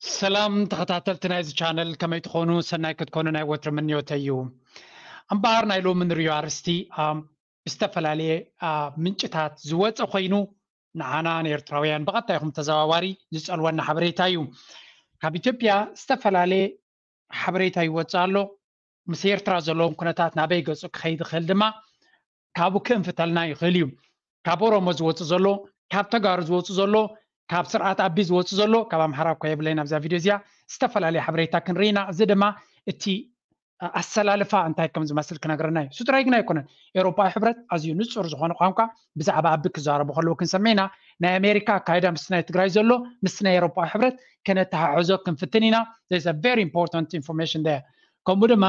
ሰላም ተኸታተልቲ ናይዚ ቻነል፣ ከመይ ትኾኑ? ሰናይ ክትኮኑ ናይ ወትሪ ምንዮተይ እዩ። እምበኣር ናይ ሎሚ ንሪኦ ኣርእስቲ፣ ኣም፣ ብዝተፈላለየ፣ ኣ፣ ምንጭታት ዝወፀ ኮይኑ፣ ንዓና ንኤርትራውያን ብቐጥታ ይኹን ተዘዋዋሪ ዝጸልወና ሓበሬታ እዩ። ካብ ኢትዮጵያ ዝተፈላለየ ሓበሬታ ይወፅእ ኣሎ። ምስ ኤርትራ ዘለዎም ኩነታት ናበይ ገፁ ክኸይድ ይኽእል ድማ ካብኡ ክእንፍተልና ይኽእል እዩ። ካብ ኦሮሞ ዝወፅእ ዘሎ፣ ካብ ተጋሩ ዝወፅእ ዘሎ፣ ካብ ስርዓት ኣቢ ዝወፅእ ዘሎ፣ ካብ ኣምሓራ እኳ የብለይን ኣብዛ ቪድዮ እዚኣ፣ ዝተፈላለየ ሓበሬታ ክንርኢ ኢና። እዚ ድማ እቲ ኣሰላልፋ እንታይ ከም ዝመስል ክነግረና እዩ። እሱ ጥራይ ግን ኣይኮነን። ኤውሮጳዊ ሕብረት ኣዝዩ ንጹር ዝኾነ ቋንቋ ብዛዕባ ኣቢ ክዛረቡ ከለዉ ክንሰምዕ ኢና። ናይ ኣሜሪካ ኣካይዳ ምስ ናይ ትግራይ ዘሎ፣ ምስ ናይ ኤውሮጳዊ ሕብረት ከነተሓሕዞ ክንፍትን ኢና። There is a very important information there። ከምኡ ድማ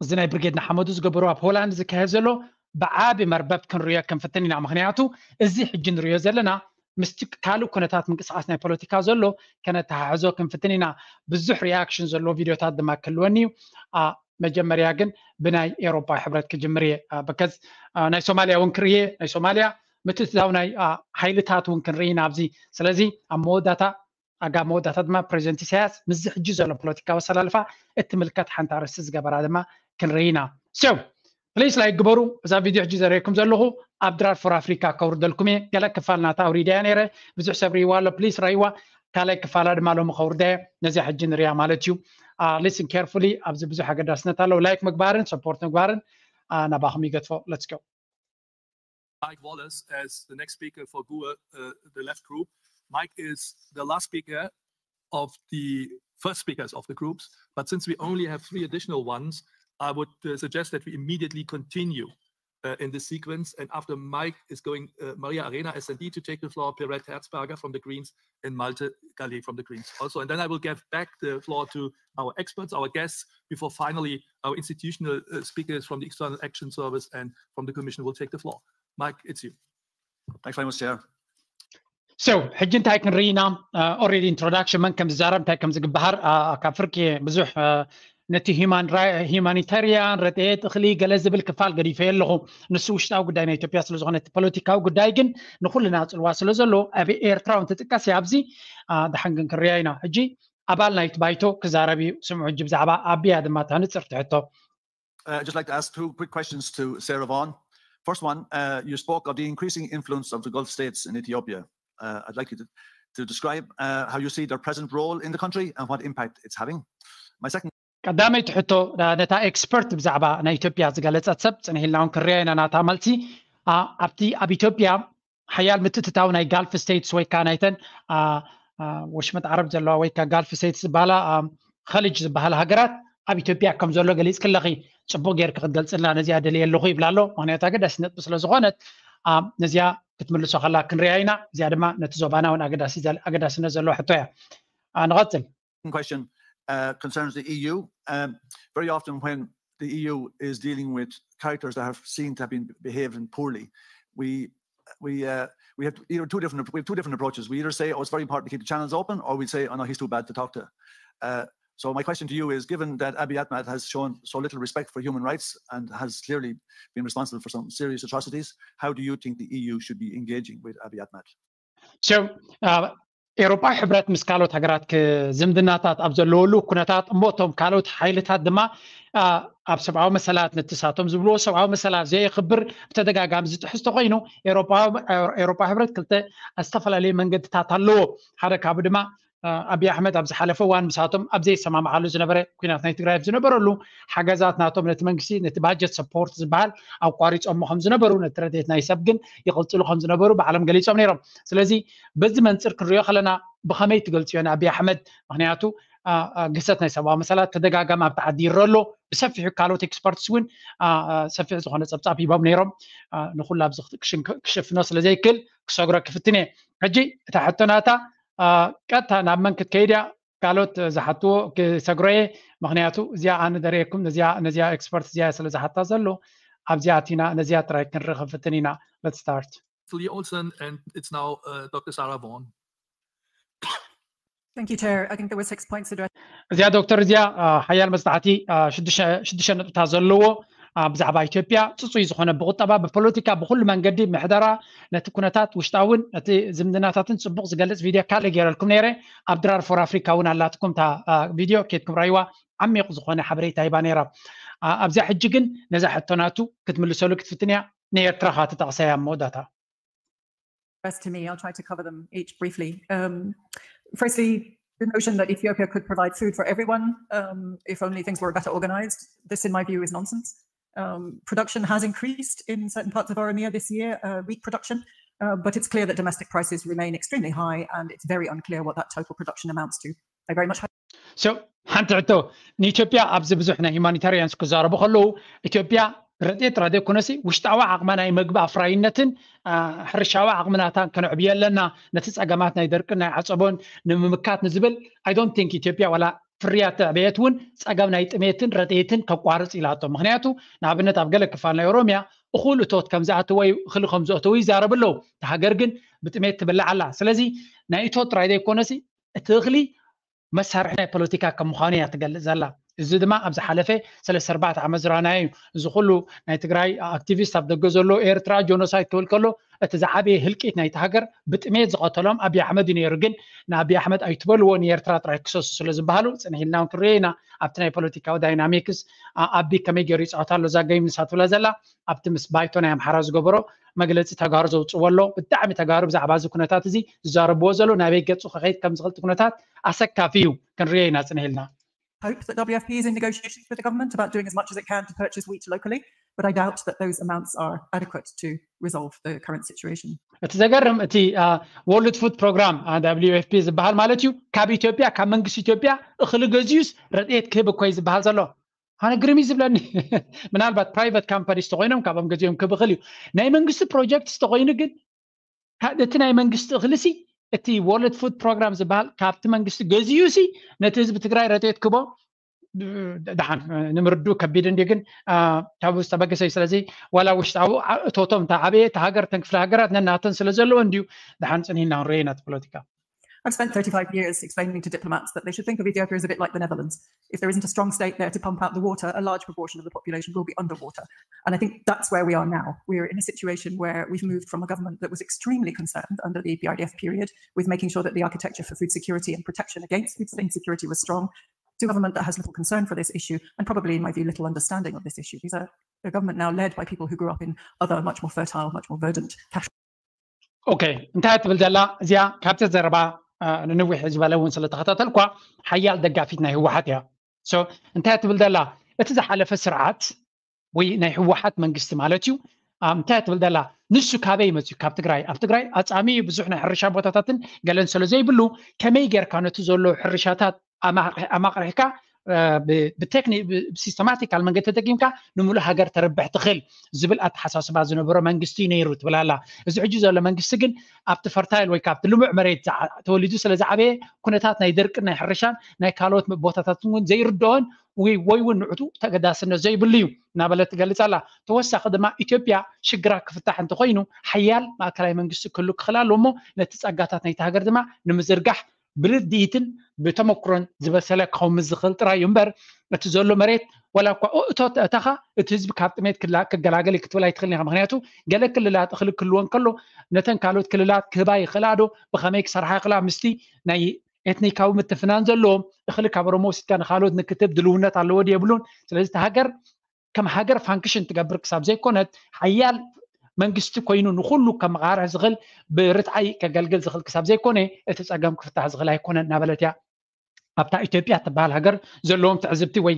እዚ ናይ ብርጌድ ንሓመዱ ዝገበሩ ኣብ ሆላንድ ዝካየድ ዘሎ ብዓቢ መርበብ ክንሪኦ ክንፍትን ኢና። ምኽንያቱ እዚ ሕጂ ንሪኦ ዘለና ምስቲ ካልእ ኩነታት ምንቅስቓስ ናይ ፖለቲካ ዘሎ ከነተሓሕዞ ክንፍትን ኢና። ብዙሕ ሪያክሽን ዘለዎ ቪድዮታት ድማ ክህልወኒ እዩ። ኣ፣ መጀመርያ ግን ብናይ ኤውሮጳ ሕብረት ክጅምር እየ። ኣ፣ በከዝ፣ ኣ፣ ናይ ሶማልያ እውን ክርእየ፣ ናይ ሶማልያ ምትእትታው ናይ፣ ኣ፣ ሓይልታት እውን ክንርኢ ኢና ኣብዚ። ስለዚ ኣብ መወዳእታ፣ ኣጋ መወዳእታ ድማ ፕሬዚደንት ኢሳያስ ምስዚ ሕጂ ዘሎ ፖለቲካዊ ኣሰላልፋ እትምልከት ሓንቲ ኣርእስቲ ዝገበራ ድማ ክንርኢ ኢና። So፣ ፕሊስ ላይክ ግበሩ። እዛ ቪድዮ ሕጂ ዘርእየኩም ዘለኹ ኣብ ድራር ፎር ኣፍሪካ ከውርደልኩም እየ። ገለ ክፋል ናታ ኣውሪደያ ነይረ፣ ብዙሕ ሰብ ርእይዋ ኣሎ። ፕሊስ ራይዋ። ካልኣይ ክፋላ ድማ ሎሚ ከውርደያ፣ ነዚኣ ሕጂ ንሪያ ማለት እዩ። አ፣ listen carefully፣ ኣብዚ ብዙሕ ኣገዳስነት ኣለዎ። ላይክ ምግባርን ሰፖርት ምግባርን፣ አ፣ ናባኹም ይገድፎ። Let's go። Mike Wallace as the next speaker for GUE, uh, the left group. Mike is the last speaker of the first speakers of the groups, but since we only have three additional ones, I would, uh, suggest that we immediately continue, uh, in this sequence. And after Mike is going, uh, Maria Arena, S and D, to take the floor, Pierrette Herzberger from the Greens, and Malte Gallé from the Greens also. And then I will give back the floor to our experts, our guests, before finally our institutional, uh, speakers from the External Action Service and from the Commission will take the floor. Mike, it's you. Thanks very much, Chair. So፣ ሕጂ እንታይ ክንርኢ ኢና? ኦልሬዲ ኢንትሮዳክሽን መን ከም ዝዛረብ፣ እንታይ ከም ዝግበሃር፣ አ፣ ካብ ፍርቂ ብዙሕ፣ አ፣ ነቲ ሂማን ራይ-፣ ሂማኒታሪያን ረድኤት እኽሊ ገለ ዝብል ክፋል ገዲፈዮ ኣለኹ። ንሱ ውሽጣዊ ጉዳይ ናይ ኢትዮጵያ ስለ ዝኾነ፣ እቲ ፖለቲካዊ ጉዳይ ግን ንኹልና ጽልዋ ስለ ዘለዎ፣ ኣብ ኤርትራ እውን ትጥቀስ እያ ኣብዚ። አ፣ ደሓን ግን ክንሪኣ ኢና። ሕጂ ኣባል ናይቲ ባይቶ ክዛረብ እዩ። ስምዑ ሕጂ ብዛዕባ ኣቢያ ድማ እታ ንጽርቲ ሕቶ። Uh, I'd just like to ask two quick questions to Sarah Vaughan. First one, uh, you spoke of the increasing influence of the Gulf states in Ethiopia. Uh, I'd like you to, to describe, uh, how you see their present role in the country and what impact it's having. My second ቀዳመይቲ ሕቶ፣ ዳ-፣ ነታ ኤክስፐርት ብዛዕባ ናይ ኢትዮጵያ ዝገለጸት ሰብ ጽንሕ ኢልና እውን ክንሪኣ ኢና ናታ መልሲ። አ፣ ኣብቲ ኣብ ኢትዮጵያ ሓያል ምትእትታው ናይ ጋልፍ ስቴትስ ወይ ከኣ ናይተን፣ አ፣ አ፣ ወሽመጥ ዓረብ ዘለዋ ወይ ከኣ ጋልፍ ስቴትስ ዝበሃላ፣ አ፣ ኸሊጅ ዝበሃላ ሃገራት ኣብ ኢትዮጵያ ከም ዘሎ ገሊጽክለኺ። ጽቡቕ ጌርኪ ክትገልጽልና ነዚኣ ደልየ ኣለኹ ይብላ ኣሎ። ምኽንያቱ ኣገዳሲ ነጥቢ ስለ ዝኾነት፣ አ፣ ነዚኣ ክትምልሶ ከላ ክንሪኣ ኢና። እዚኣ ድማ ነቲ ዞባና እውን ኣገዳሲ ዘል-፣ ኣገዳስነት ዘለዋ ሕቶ እያ። አ፣ ንቐጽል። Question, uh, concerns the E U. Um, very often when the E U is dealing with characters that have seen to have been behaving poorly, we, we, uh, we have, you know, two different, we have two different approaches. We either say, "Oh, it's very important to keep the channels open," or we say, "Oh no, he's too bad to talk to." Uh, so my question to you is, given that Abiy Ahmed has shown so little respect for human rights and has clearly been responsible for some serious atrocities, how do you think the E U should be engaging with Abiy Ahmed? So, uh, ኤውሮጳዊ ሕብረት ምስ ካልኦት ሃገራት ክ-፣ ዝምድናታት ኣብ ዘለወሉ ኩነታት፣ እሞ እቶም ካልኦት ሓይልታት ድማ፣ አ፣ ኣብ ሰብኣዊ መሰላት፣ ነቲ ንሳቶም ዝብልዎ ሰብኣዊ መሰላት ዘየኽብር ብተደጋጋሚ ዝጥሕስ ተኾይኑ፣ ኤውሮጳዊ፣ ኤውሮጳዊ ሕብረት ክልተ ዝተፈላለዩ መንገድታት ኣለዎ። ሓደ ካብኡ ድማ፣ አ፣ ኣብይ ኣሕመድ ኣብ ዝሓለፈ እዋን ምሳቶም ኣብ ዘይሰማምዓሉ ዝነበረ፣ ኲናት ናይ ትግራይ ኣብ ዝነበረሉ፣ ሓገዛት ናቶም ነቲ መንግስቲ፣ ነቲ ባጀት ሰፖርት ዝበሃል ኣቋሪጾሞ ከም ዝነበሩ፣ ነቲ ረድኤት ናይ ሰብ ግን ይቕጽሉ ከም ዝነበሩ ባዕሎም ገሊጾም ነይሮም። ስለዚ በዚ መንጽር ክንሪኦ ከለና ብኸመይ ትገልጽዮ ንኣብይ ኣሕመድ? ምኽንያቱ፣ አ፣ አ፣ ግህሰት ናይ ሰብኣዊ መሰላት ተደጋጋሚ ኣብቲ ዓዲ ይረአ ኣሎ። ብሰፊሑ ካልኦት ኤክስፐርትስ እውን፣ አ፣ አ፣ ሰፊሕ ዝኾነ ጸብጻብ ሂቦም ነይሮም። አ፣ ንኹሉ ኣብዚ ክሽን-፣ ክሽፍኖ ስለ ዘይክእል ክሰግሮ ክፍትን እየ። ሕጂ እታ ሕቶ ናታ፣ አ፣ ቀጥታ ናብ መን ክትከይድ እያ? ካልኦት ዝሓትዎ ክሰግሮ እየ። ምኽንያቱ እዚኣ ኣነ ደርእየኩም፣ ነዚኣ፣ ነዚኣ ኤክስፐርት እዚኣ ስለ ዝሓታ ዘሎ፣ ኣብዚኣ ኣቲና ነዚኣ ጥራይ ክንርኢ ክንፍትን ኢና። Let's start. Lee Olsen, and it's now, uh, Doctor Sarah Vaughan. Thank you, Chair. I think there were six points addressed. እዚኣ ዶክተር፣ እዚኣ፣ አ፣ ሓያል መጽናዕቲ፣ አ፣ ሽዱሽተ፣ ሽዱሽተ ነጥብታት ዘለዎ፣ ብዛዕባ ኢትዮጵያ ጽጹይ ዝኾነ ብቁጠባ፣ ብፖለቲካ፣ ብኩሉ መንገዲ ምሕደራ፣ ነቲ ኩነታት ውሽጣውን ነቲ ዝምድናታትን ጽቡቕ ዝገልጽ ቪድዮ ካልእ ገይረልኩም ነይረ። ኣብ ድራር ፎር ኣፍሪካ እውን ኣላትኩም እታ ቪድዮ፣ ኬድኩም ራይዋ፣ ዓሚቕ ዝኾነ ሓበሬታ ሂባ ነይራ። ኣብዚኣ ሕጂ ግን ነዛ ሕቶናቱ ክትምልሰሉ ክትፍትን እያ። ንኤርትራ ካ ትጠቕሰያ ኣብ መወዳእታ። Best to me. I'll try to cover them each briefly. Um, firstly, the notion that Ethiopia could provide food for everyone um, if only things were better organized. This, in my view, is nonsense. Um, production has increased in certain parts of Oromia this year, uh, wheat production, uh, but it's clear that domestic prices remain extremely high, and it's very unclear what that total production amounts to. I very much hope. So, ሓንቲ ሕቶ፣ ንኢትዮጵያ ኣብዚ ብዙሕ ናይ ሂማኒታሪያንስ ክዛረቡ ከለዉ፣ ኢትዮጵያ ረድኤት ጥራይ ዘይኮነሲ ውሽጣዊ ዓቕማ ናይ መግቢ ኣፍራይነትን ሕርሻዊ ዓቕምናታን ከነዕብየ ኣለና፣ ነቲ ጸገማት ናይ ደርቅን ናይ ዓጸቦን ንምምካት ንዝብል፣ I don't think ኢትዮጵያ ዋላ ፍርያት ተዕበየት እውን ጸገም ናይ ጥሜትን ረድኤትን ከቋርጽ ኢላቶ። ምክንያቱ ንኣብነት ኣብ ገለ ክፋል ናይ ኦሮምያ እኹል እቶት ከም ዝኣተወ እዩ፣ እኽሊ ከም ዘእተወ ይዛረብ ኣለዉ። እቲ ሃገር ግን ብጥሜት ትብላዕ ኣላ። ስለዚ ናይ እቶት ጥራይ ዘይኮነሲ እቲ እኽሊ መሳርሒ ናይ ፖለቲካ ከም ምዃኑ እያ ትገልጽ ዘላ። እዚ ድማ ኣብ ዝሓለፈ ሰለስተ ኣርባዕተ ዓመት ዝረኣናዮ እዩ። እዚ ኩሉ ናይ ትግራይ ኣክቲቪስት ኣብ ደገ ዘሎ ኤርትራ ጆኖሳይድ ክብል ከሎ እቲ ዝዓበየ ህልቂት ናይቲ ሃገር ብጥሜት ዝቐተሎም ኣብይ ኣሕመድ እዩ ነይሩ። ግን ንኣብይ ኣሕመድ ኣይትበልዎ ንኤርትራ ጥራይ ክሰሱ ስለ ዝበሃሉ ጽንሕ ኢልና እውን ክንሪኦ ኢና። ኣብቲ ናይ ፖለቲካዊ ዳይናሚክስ ኣቢ ከመይ ገይሩ ይፃወት ኣሎ እዛ ገይም ንሳ ትብላ ዘላ ኣብቲ ምስ ባይቶ ናይ ኣምሓራ ዝገበሮ መግለፂ ተጋሩ ዘውፅዎ ኣሎ። ብጣዕሚ ተጋሩ ብዛዕባ እዚ ኩነታት እዚ ዝዛረብዎ ዘሎ ናበይ ገፁ ክኸይድ ከም ዝኽእል እቲ ኩነታት ኣሰካፊ እዩ። ክንሪኦ ኢና ጽንሕ ኢልና። Hope that W F P is in negotiations with the government about doing as much as it can to purchase wheat locally, but I doubt that those amounts are adequate to resolve the current situation. እቲ ዘገርም እቲ World Food Program W F P ዝበሃል ማለት እዩ ካብ ኢትዮጵያ ካብ መንግስቲ ኢትዮጵያ እኽሊ ገዚዩስ ረድኤት ክህብ እኮ እዩ ዝበሃል ዘሎ። ኣነ ግርም እዩ ዝብለኒ። ምናልባት private companies ተኮይኖም ካብኦም ገዚኦም ክህብ ይኽእል እዩ። ናይ መንግስቲ ፕሮጀክት ተኮይኑ ግን እቲ ናይ መንግስቲ እኽሊ ሲ እቲ World Food Program ዝበሃል ካብቲ መንግስቲ ገዚኡ ሲ ነቲ ህዝቢ ትግራይ ረድኤት ክቦ ደሓን ንምርዱ ከቢድ እንዲ ግን ካብ ዝተበገሰ እዩ። ስለዚ ዋላ ውሽጣዊ እቶቶም እንተ ዓበየ እቲ ሃገር እተን ክፍለ ሃገራት ነናተን ስለ ዘለዎ እንዲዩ ደሓን ጽኒና ንረየ ነቲ ፖለቲካ። I've spent thirty-five years explaining to diplomats that they should think of Ethiopia as a bit like the Netherlands. If there isn't a strong state there to pump out the water, a large proportion of the population will be underwater. And I think that's where we are now. We're in a situation where we've moved from a government that was extremely concerned under the E P R D F period with making sure that the architecture for food security and protection against food insecurity was strong to a government that has little concern for this issue and probably, in my view, little understanding of this issue. These are a government now led by people who grew up in other, much more fertile, much more verdant cash ኦኬ እንታይ ትብል ዘላ እዚኣ ካብቲ ዘረባ ንንዊሕ ዝበለ እውን ስለተኸታተልኳ ሓያል ደጋፊት ናይ ህወሓት እያ። እንታይ ትብል ዘላ እቲ ዝሓለፈ ስርዓት ወይ ናይ ህወሓት መንግስቲ ማለት እዩ። እንታይ ትብል ዘላ ንሱ ካበይ መፅዩ ካብ ትግራይ ኣብ ትግራይ ኣፃሚ ብዙሕ ናይ ሕርሻ ቦታታትን ገለን ስለ ዘይብሉ ከመይ ጌርካ ነቲ ዘሎ ሕርሻታት ኣማቕሪሕካ ብቴክኒክ ብሲስተማቲካል መንገዲ ተጠቂምካ ንምሉእ ሃገር ተርብሕ ትኽእል ዝብል ኣተሓሳስባ ዝነበሮ መንግስቲ እዩ ነይሩ ትብል ኣላ። እዚ ሕጂ ዘሎ መንግስቲ ግን ኣብቲ ፈርታይል ወይ ካብቲ ልሙዕ መሬት ተወሊዱ ስለ ዝዓበየ ኩነታት ናይ ደርቅን ናይ ሕርሻን ናይ ካልኦት ቦታታትን እውን ዘይርድኦን ወይ እውን ንዕቱ ተገዳስነት ዘይብሉ እዩ እናበለት ትገልፅ ኣላ። ተወሳኺ ድማ ኢትዮጵያ ሽግራ ክፍታሕ እንተኮይኑ ሓያል ማእከላይ መንግስቲ ክህሉ ክኽእል ኣለዎ እሞ ነቲ ፀጋታት ናይቲ ሃገር ድማ ንምዝርጋሕ ብርድኢትን ብተመክሮን ዝበሰለ ክኸውን ምስ ዝኽእል ጥራይ እዩ እምበር እቲ ዘሎ መሬት ዋላ እኳ እቶ ተእተኻ እቲ ህዝቢ ካብ ጥሜት ክገላገል እዩ ክትብል ኣይትኽእልን ኢኻ። ምክንያቱ ገለ ክልላት እኽሊ ክህልወን ከሎ ነተን ካልኦት ክልላት ክህባ ይኽእላ ዶ? ብኸመይ ክሰርሓ ይኽእላ? ምስቲ ናይ ኤትኒካዊ ምትፍናን ዘለዎም እኽሊ ካብ ኦሮሞ ወሲድካ ንካልኦት ንክትህብ ድልውነት ኣለዎ ድየብሉን? ስለዚ እቲ ሃገር ከም ሃገር ፋንክሽን ትገብር ክሳብ ዘይኮነት ሓያል መንግስቲ ኮይኑ ንኩሉ ከመቃርሕ ዝኽእል ብርትዓይ ከገልግል ዝኽእል ክሳብ ዘይኮነ እቲ ፀገም ክፍታሕ ዝኽእል ኣይኮነን እናበለት እያ ኣብታ ኢትዮጵያ ትበሃል ሃገር ዘለዎም ትዕዝብቲ ወይ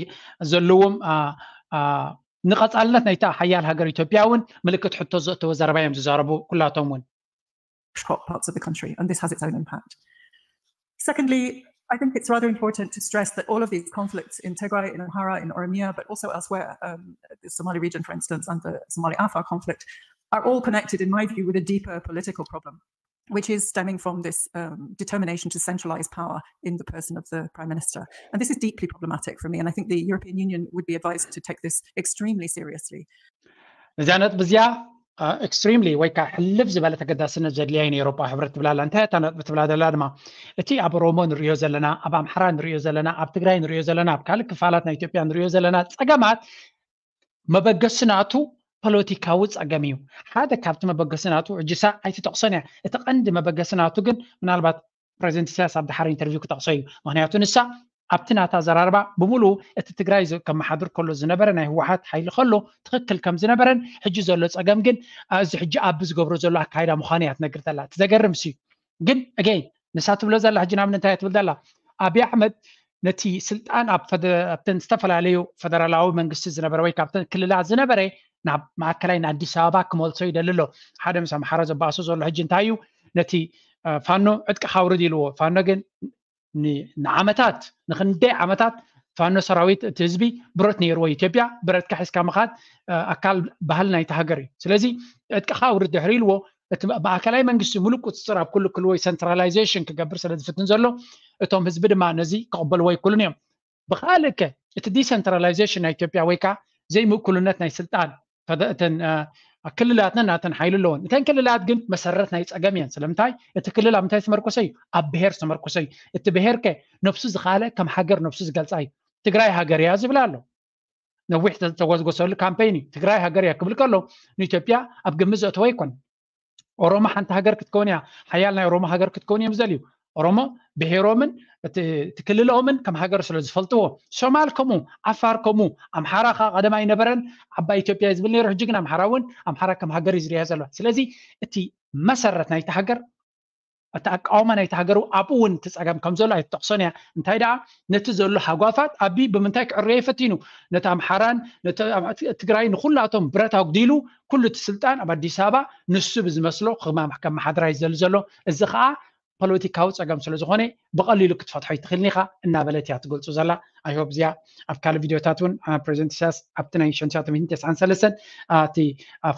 ዘለዎም ንቐፃልነት ናይታ ሓያል ሃገር ኢትዮጵያ እውን ምልክት ሕቶ ዘእተወ ዘረባ እዮም ዝዛረቡ ኩላቶም እውን። Crop parts of the country, and this has its own impact. Secondly, I think it's rather important to stress that all of these conflicts in Tigray, in Amhara, in Oromia, but also elsewhere, um, the Somali region, for instance, and the Somali Afar conflict, are all connected, in my view, with a deeper political problem, which is stemming from this um, determination to centralize power in the person of the prime minister. And this is deeply problematic for me, and I think the European Union would be advised to take this extremely seriously. እዛ ነጥቢ እዚኣ ኤክስትሪምሊ ወይ ከዓ ሕልፍ ዝበለ ተገዳስነት ዘድልያ እዩ ንኤሮጳ ሕብረት ትብላላ። እንታይ እታ ነጥቢ ትብላ ዘላ ድማ እቲ ኣብ ኦሮሞ ንሪኦ ዘለና፣ ኣብ ኣምሓራ ንሪኦ ዘለና፣ ኣብ ትግራይ ንሪኦ ዘለና፣ ኣብ ካልእ ክፋላት ናይ ኢትዮጵያ ንሪኦ ዘለና ፀገማት መበገሲ ናቱ ፖለቲካዊ ፀገም እዩ። ሓደ ካብቲ መበገሲ ናቱ ሕጂ እሳ ኣይትጠቕሶን እያ። እቲ ቀንዲ መበገሲ ናቱ ግን ምናልባት ፕሬዚደንት ኢሳያስ ኣብ ደሓር ኢንተርቪው ክጠቕሶ እዩ። ምክንያቱ ንሳ ኣብቲ ናታ ኣዘራርባ ብምሉኡ እቲ ትግራይ ዝ- ከመሓድር ከሎ ዝነበረ ናይ ህወሓት ሓይሊ ከሎ ትኽክል ከም ዝነበረን ሕጂ ዘሎ ፀገም ግን እዚ ሕጂ ኣብ ዝገብሮ ዘሎ ኣካይዳ ምዃኑ እያ ትነግር ዘላ። እቲ ዘገርም ሲ ግን ኣገይን ንሳ ትብሎ ዘላ ሕጂ ናብ እንታይ እያ ትብል ዘላ? ኣብይ ኣሕመድ ነቲ ስልጣን ኣብ ፈደ- ኣብተን ዝተፈላለዩ ፈደራላዊ መንግስቲ ዝነበረ ወይ ካብተን ክልላት ዝነበረ ናብ ማእከላይ ንኣዲስ ኣበባ ክመልሶ ይደሊ ኣሎ። ሓደ ምስ ኣምሓራ ዘባእሶ ዘሎ ሕጂ እንታይ እዩ? ነቲ ፋኖ ዕጥቅኻ ኣውርድ ኢልዎ። ፋኖ ግን ንዓመታት ንክንደይ ዓመታት ፋኖ ሰራዊት እቲ ህዝቢ ብረት ነይርዎ። ኢትዮጵያ ብረትካ ሒዝካ ምኻድ ኣካል ባህል ናይቲ ሃገር እዩ። ስለዚ ዕጥቅኻ ኣውርድ ድሕሪ ኢልዎ እቲ ማእከላይ መንግስቲ ሙሉእ ቁፅፅር ኣብ ኩሉ ክልል ወይ ሰንትራላይዜሽን ክገብር ስለ ዝፍትን ዘሎ እቶም ህዝቢ ድማ ነዚ ክቕበልዎ ኣይክእሉን እዮም። ብካልእ ከ እቲ ዲሰንትራላይዜሽን ናይ ኢትዮጵያ ወይ ከዓ ዘይምእኩልነት ናይ ስልጣን እተን ክልላት ነናተን ሓይሊ ኣለዎን። እተን ክልላት ግን መሰረት ናይ ፀገም እየን። ስለምንታይ? እቲ ክልል ኣብ ምንታይ ዝተመርኮሰ እዩ? ኣብ ብሄር ዝተመርኮሰ እዩ። እቲ ብሄር ከ ነብሱ ዝኻለ ከም ሃገር ነብሱ ዝገልፃ እዩ። ትግራይ ሃገር እያ ዝብል ኣሎ። ነዊሕ ዝተጎዝጎሰሉ ካምፔይን እዩ። ትግራይ ሃገር እያ ክብል ከሎ ንኢትዮጵያ ኣብ ግምት ዘእተወ ኣይኮን። ኦሮሞ ሓንቲ ሃገር ክትከውን እያ። ሓያል ናይ ኦሮሞ ሃገር ክትከውን እዮም ዝደልዩ። ኦሮሞ ብሄሮምን እቲ ክልልኦምን ከም ሃገር ስለ ዝፈልጥዎ፣ ሶማል ከምኡ፣ ዓፋር ከምኡ፣ ኣምሓራ ከዓ ቀደም ኣይነበረን ዓባይ ኢትዮጵያ እዩ ዝብል ነይሩ። ሕጂ ግን ኣምሓራ እውን ኣምሓራ ከም ሃገር እዩ ዝሪያ ዘሎ። ስለዚ እቲ መሰረት ናይቲ ሃገር እቲ ኣቃውማ ናይቲ ሃገር ኣብኡ እውን እቲ ፀገም ከም ዘሎ ኣይትጠቕሶን እያ። እንታይ ደኣ ነቲ ዘሎ ሃጓፋት ኣቢ ብምንታይ ክዕርዮ ይፈቲኑ? ነቲ ኣምሓራን ነቲ ትግራይ ንኩላቶም ብረት ኣጉዲሉ ኩሉ እቲ ስልጣን ኣብ ኣዲስ ኣበባ ንሱ ብዝመስሎ ከመሓድራ እዩ ዝደሊ ዘሎ። እዚ ከዓ ፖለቲካዊ ፀገም ስለ ዝኾነ ብቐሊሉ ክትፈትሖ ይትኽእልን ኢኻ እናበለት እያ ትገልፁ ዘላ። ኣይሆፕ እዚኣ ኣብ ካልእ ቪድዮታት እውን ፕሬዚደንት ኢሳያስ ኣብቲ ናይ ሸንሻተ ሚእትን ተስዓን ሰለስተን እቲ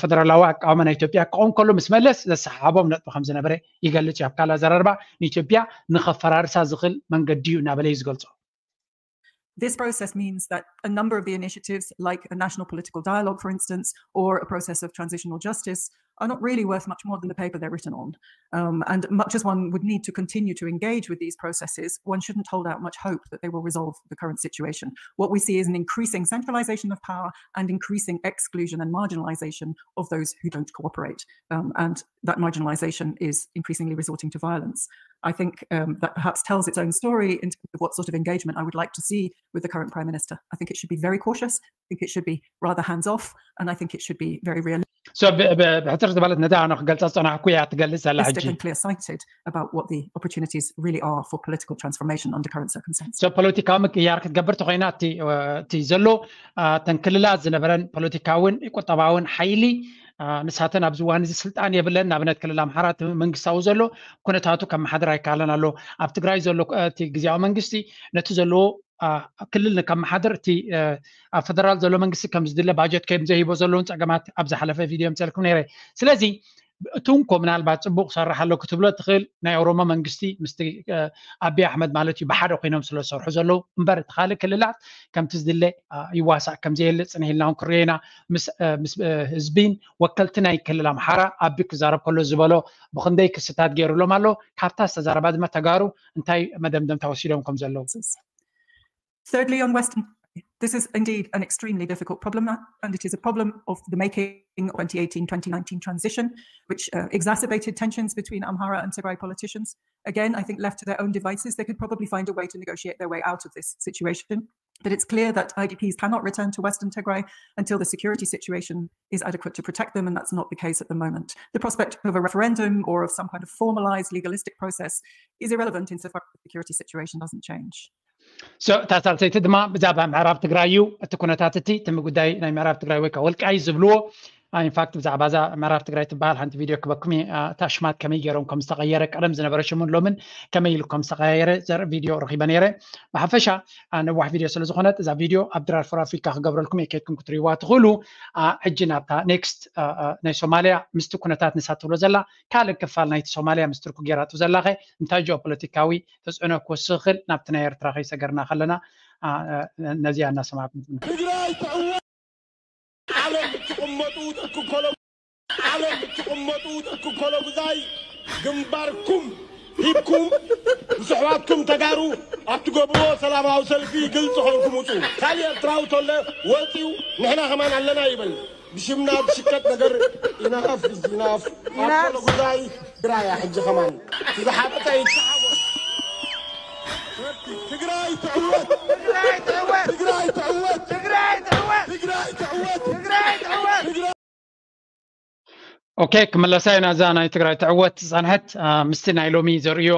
ፈደራላዊ ኣቃውማ ናይ ኢትዮጵያ ክኸውን ከሎ ምስ መለስ ዘሰሓሓቦም ነጥቢ ከም ዝነበረ ይገልፅ እዩ። ኣብ ካልእ ኣዘራርባ ንኢትዮጵያ ንኸፈራርሳ ዝኽእል መንገዲ እዩ እናበለ እዩ ዝገልፆ። This process means that a number of the initiatives, like a national political dialogue, for instance, or a process of transitional justice, are not really worth much more than the paper they're written on. Um, and much as one would need to continue to engage with these processes, one shouldn't hold out much hope that they will resolve the current situation. What we see is an increasing centralization of power and increasing exclusion and marginalization of those who don't cooperate. Um, and that marginalization is increasingly resorting to violence. I think um, that perhaps tells its own story in terms of what sort of engagement I would like to see with the current Prime Minister. I think it should be very cautious. I think it should be rather hands off, and I think it should be very realistic. ብሕፅር ዝበለት ነታ ኣነ ክገልፃ ዝፀናሕኩ እያ ትገልፅ ዘላ ሕጂ and clear sighted about what the opportunities really are for political transformation under current circumstances. ፖለቲካዊ ምቅያር ክትገብር ተኮይና እቲ ዘሎ እተን ክልላት ዝነበረን ፖለቲካውን ቁጠባውን ሓይሊ ንሳተን ኣብዚ እዋን እዚ ስልጣን የብለን። ንኣብነት ክልል ኣምሓራ እቲ መንግስታዊ ዘሎ ኩነታቱ ከመሓድር ኣይከኣለን ኣሎ። ኣብ ትግራይ ዘሎ እቲ ግዜያዊ መንግስቲ ነቲ ዘለዎ ክልል ከመሓድር እቲ ኣብ ፈደራል ዘሎ መንግስቲ ከም ዝድለ ባጀት ከም ዘይህቦ ዘለውን ፀገማት ኣብ ዝሓለፈ ቪድዮ ምፀልኩም ነይረ። ስለዚ እቲ እንኮ ምናልባት ፅቡቅ ሰርሕ ኣሎ ክትብሎ ትኽእል ናይ ኦሮሞ መንግስቲ ምስቲ ኣብይ ኣሕመድ ማለት እዩ ብሓደ ኮይኖም ስለ ዝሰርሑ ዘለዉ እምበር እቲ ካልእ ክልላት ከምቲ ዝድለ ይዋሳእ ከም ዘየለ ፅንሕ ኢልና እውን ክርዮ ኢና። ምስ ህዝቢን ወከልቲ ናይ ክልል ኣምሓራ ኣቢ ክዛረብ ከሎ ዝበሎ ብክንደይ ክስታት ገይሩሎም ኣሎ። ካብታ ዝተዛረባ ድማ ተጋሩ እንታይ መደምደምታ ወሲዶም ከም ዘለዉ Thirdly, on Western, this is indeed an extremely difficult problem, and it is a problem of the making of twenty eighteen twenty nineteen transition, which uh, exacerbated tensions between Amhara and Tigray politicians. Again, I think left to their own devices, they could probably find a way to negotiate their way out of this situation. But it's clear that I D Ps cannot return to Western Tigray until the security situation is adequate to protect them, and that's not the case at the moment. The prospect of a referendum or of some kind of formalized legalistic process is irrelevant insofar as the security situation doesn't change. እታ ሳልሰይቲ ድማ ብዛዕባ ምዕራብ ትግራይ እዩ። እቲ ኩነታት እቲ ትም ጉዳይ ናይ ምዕራብ ትግራይ ወይ ከዓ ወልቃይ ዝብልዎ ኢንፋክት ብዛዕባ እዛ ምዕራብ ትግራይ ትበሃል ሓንቲ ቪድዮ ክበኩም እታ ሽማት ከመይ ገይሮም ከም ዝተቀየረ ቀደም ዝነበረ ሽሙን ሎምን ከመይ ኢሉ ከም ዝተቀያየረ ዘርኢ ቪድዮ ረኪበ ነይረ። ብሓፈሻ ነዋሕ ቪድዮ ስለ ዝኾነት እዛ ቪድዮ ኣብ ድራር ፎር ኣፍሪካ ክገብረልኩም እየ። ከድኩም ክትሪዋ ትኽእሉ። ሕጂ ናብታ ኔክስት ናይ ሶማሊያ ምስቲ ኩነታት ንሳ ትብሎ ዘላ ካልእ ክፋል ናይቲ ሶማሊያ ምስ ቱርኪ ገይራቶ ዘላኸ እንታይ ጂኦፖለቲካዊ ተፅዕኖ ክወስኽ ይኽእል ናብቲ ናይ ኤርትራ ከይሰገርና ከለና ነዚኣ እናሰማዕኩም ትግራይ ትዕወት። ዓለም እትቕመጡ እትክከሎ ዓለም እትቕመጡ እትክከሎ ብዛይ ግንባርኩም ሂብኩም ምስ ኣሕዋትኩም ተጋሩ ኣብ ትገብርዎ ሰላማዊ ሰልፊ ግልፂ ኮይንኩም ውፁ። ካልእ ኤርትራዊ ተሎ ወፂኡ ንሕና ከማን ኣለና ይበል። ብሽምና ዝሽቀጥ ነገር ኢናፍ ኢናፍ። ኣኮሎ ጉዳይ ትግራይ ሕጂ ከማን ዝሓበጠ ይተሓወስ። ትግራይ ትዕወት! ትግራይ ትዕወት! ትግራይ ትዕወት! ትግራይ ትዕወት! ትግራይ ትዕወት! ትግራይ ትዕወት! ትግራይ ኦኬ፣ ክምለሳ ኢና። እዛ ናይ ትግራይ ትዕወት ዝፀንሐት ምስቲ ናይ ሎሚ ዘርእዮ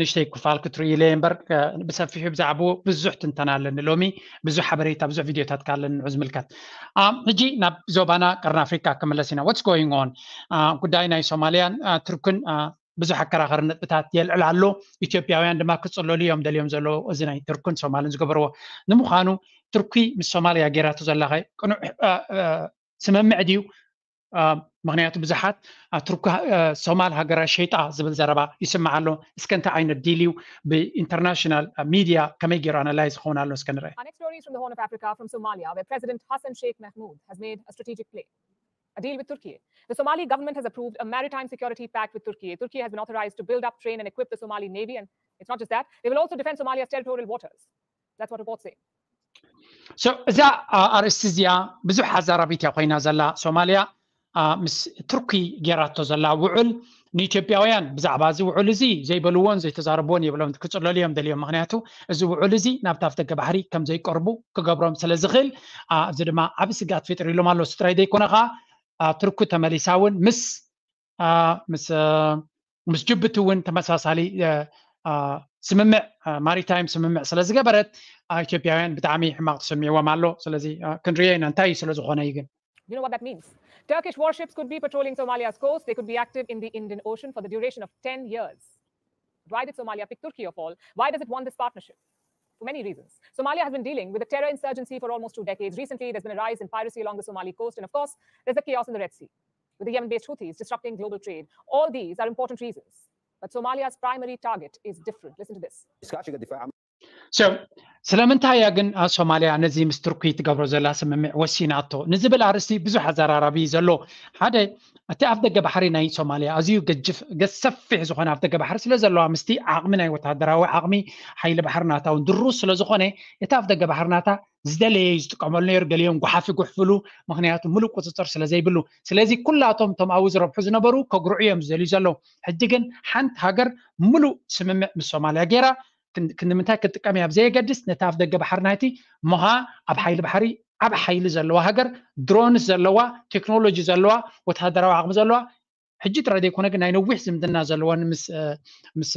ንእሽተይ ክፋል ክትርኢ ኢለ እምበር፣ ብሰፊሑ ብዛዕባኡ ብዙሕ ትንተና ኣለኒ። ሎሚ ብዙሕ ሓበሬታ፣ ብዙሕ ቪድዮታት ኣለኒ ንዑ ዝምልከት። ሕጂ ናብ ዞባና ቀርኒ ኣፍሪካ ክምለስ ኢና። What's going on? ጉዳይ ናይ ሶማልያን ቱርክን ብዙሕ ኣከራኸሪ ነጥብታት የልዕል ኣሎ። ኢትዮጵያውያን ድማ ክፅለሉ እዮም ደልዮም ዘለዉ፣ እዚ ናይ ቱርክን ሶማልን ዝገበርዎ። ንምዃኑ ቱርኪ ምስ ሶማልያ ገይራቶ ዘላ ቅኑዕ ስምምዕ ድዩ? ምክንያቱ ብዙሓት ቱርኪ ሶማል ሃገራ ሸይጣ ዝብል ዘረባ ይስማዕ ኣሎ። እስከ እንታይ ዓይነት ዲል እዩ ብኢንተርናሽናል ሚድያ ከመይ ገይሩ ኣናላይዝ ዝኸውን ኣሎ? እስከ ንርአ። Our next story is from the Horn of Africa, from Somalia, where President Hassan Sheikh Mahmoud has made a strategic play. A deal with Turkey. The Somali government has approved a maritime security pact with Turkey. Turkey has been authorized to build up, train, and equip the Somali navy, and it's not just that, they will also defend Somalia's territorial waters. That's what reports say. እዛ ኣርእስቲ እዚኣ ብዙሕ ኣዛራቢት እያ ኮይና ዘላ። ሶማልያ ምስ ቱርኪ ገይራቶ ዘላ ውዕል ንኢትዮጵያውያን ብዛዕባ እዚ ውዕል እዚ ዘይበልዎን ዘይተዛረብዎን የብሎም። ክፅለሉ እዮም ደልዮም። ምክንያቱ እዚ ውዕል እዚ ናብቲ ኣፍደገ ባሕሪ ከም ዘይቀርቡ ክገብሮም ስለ ዝኽእል፣ እዚ ድማ ዓብ ስግኣት ፈጢርሎም ኣሎ። እሱ ጥራይ ዘይኮነ ከዓ ቱርኪ ተመሊሳ እውን ምስ ምስ ምስ ጅቡቲ እውን ተመሳሳሊ ስምምዕ ማሪታይም ስምምዕ ስለ ዝገበረት ኢትዮጵያውያን ብጣዕሚ ሕማቕ ተሰሚዕዎም ኣሎ። ስለዚ ክንሪኦ ኢና እንታይ ስለ ዝኾነ እዩ ግን You know what that means? Turkish warships could be patrolling Somalia's coast. They could be active in the Indian Ocean for the duration of ten years. Why did Somalia pick Turkey of all? Why does it want this partnership? For many reasons. Somalia has been dealing with a terror insurgency for almost two decades. Recently, there's been a rise in piracy along the Somali coast. And of course, there's the chaos in the Red Sea with the Yemen based Houthis disrupting global trade. All these are important reasons. But Somalia's primary target is different. Listen to this. ስለምንታይ እያ ግን ሶማልያ ነዚ ምስ ቱርኪ ትገብሮ ዘላ ስምምዕ ወሲናቶ ንዝብል ኣርእስቲ ብዙሕ ኣዘራራቢ ዘሎ። ሓደ እቲ ኣፍ ደገ ባሕሪ ናይ ሶማልያ ኣዝዩ ገጅፍ ሰፊሕ ዝኾነ ኣፍ ደገ ባሕሪ ስለ ዘለዋ ምስቲ ዓቕሚ ናይ ወታደራዊ ዓቕሚ ሓይሊ ባሕሪ ናታ እውን ድሩስ ስለ ዝኾነ እቲ ኣፍ ደገ ባሕሪ ናታ ዝደለየ እዩ ዝጥቀመሉ ነይሩ። ገሊኦም ጓሓፍ ይጉሕፍሉ፣ ምክንያቱ ሙሉእ ቁፅፅር ስለ ዘይብሉ። ስለዚ ኩላቶም እቶም ኣብኡ ዝረብሑ ዝነበሩ ከጉርዑ እዮም ዝደልዩ ዘለዉ። ሕጂ ግን ሓንቲ ሃገር ሙሉእ ስምምዕ ምስ ሶማልያ ገይራ ክንዲ ምንታይ ክትጥቀም እያ ብዘየገድስ ነቲ ኣፍ ደገ ባሕሪ ናይቲ ምዃ ኣብ ሓይሊ ባሕሪ ዓብ ሓይሊ ዘለዋ ሃገር፣ ድሮንስ ዘለዋ፣ ቴክኖሎጂ ዘለዋ፣ ወታደራዊ ዓቕሚ ዘለዋ፣ ሕጂ ጥራይ ዘይኮነ ግን ናይ ነዊሕ ዝምድና ዘለወን ምስ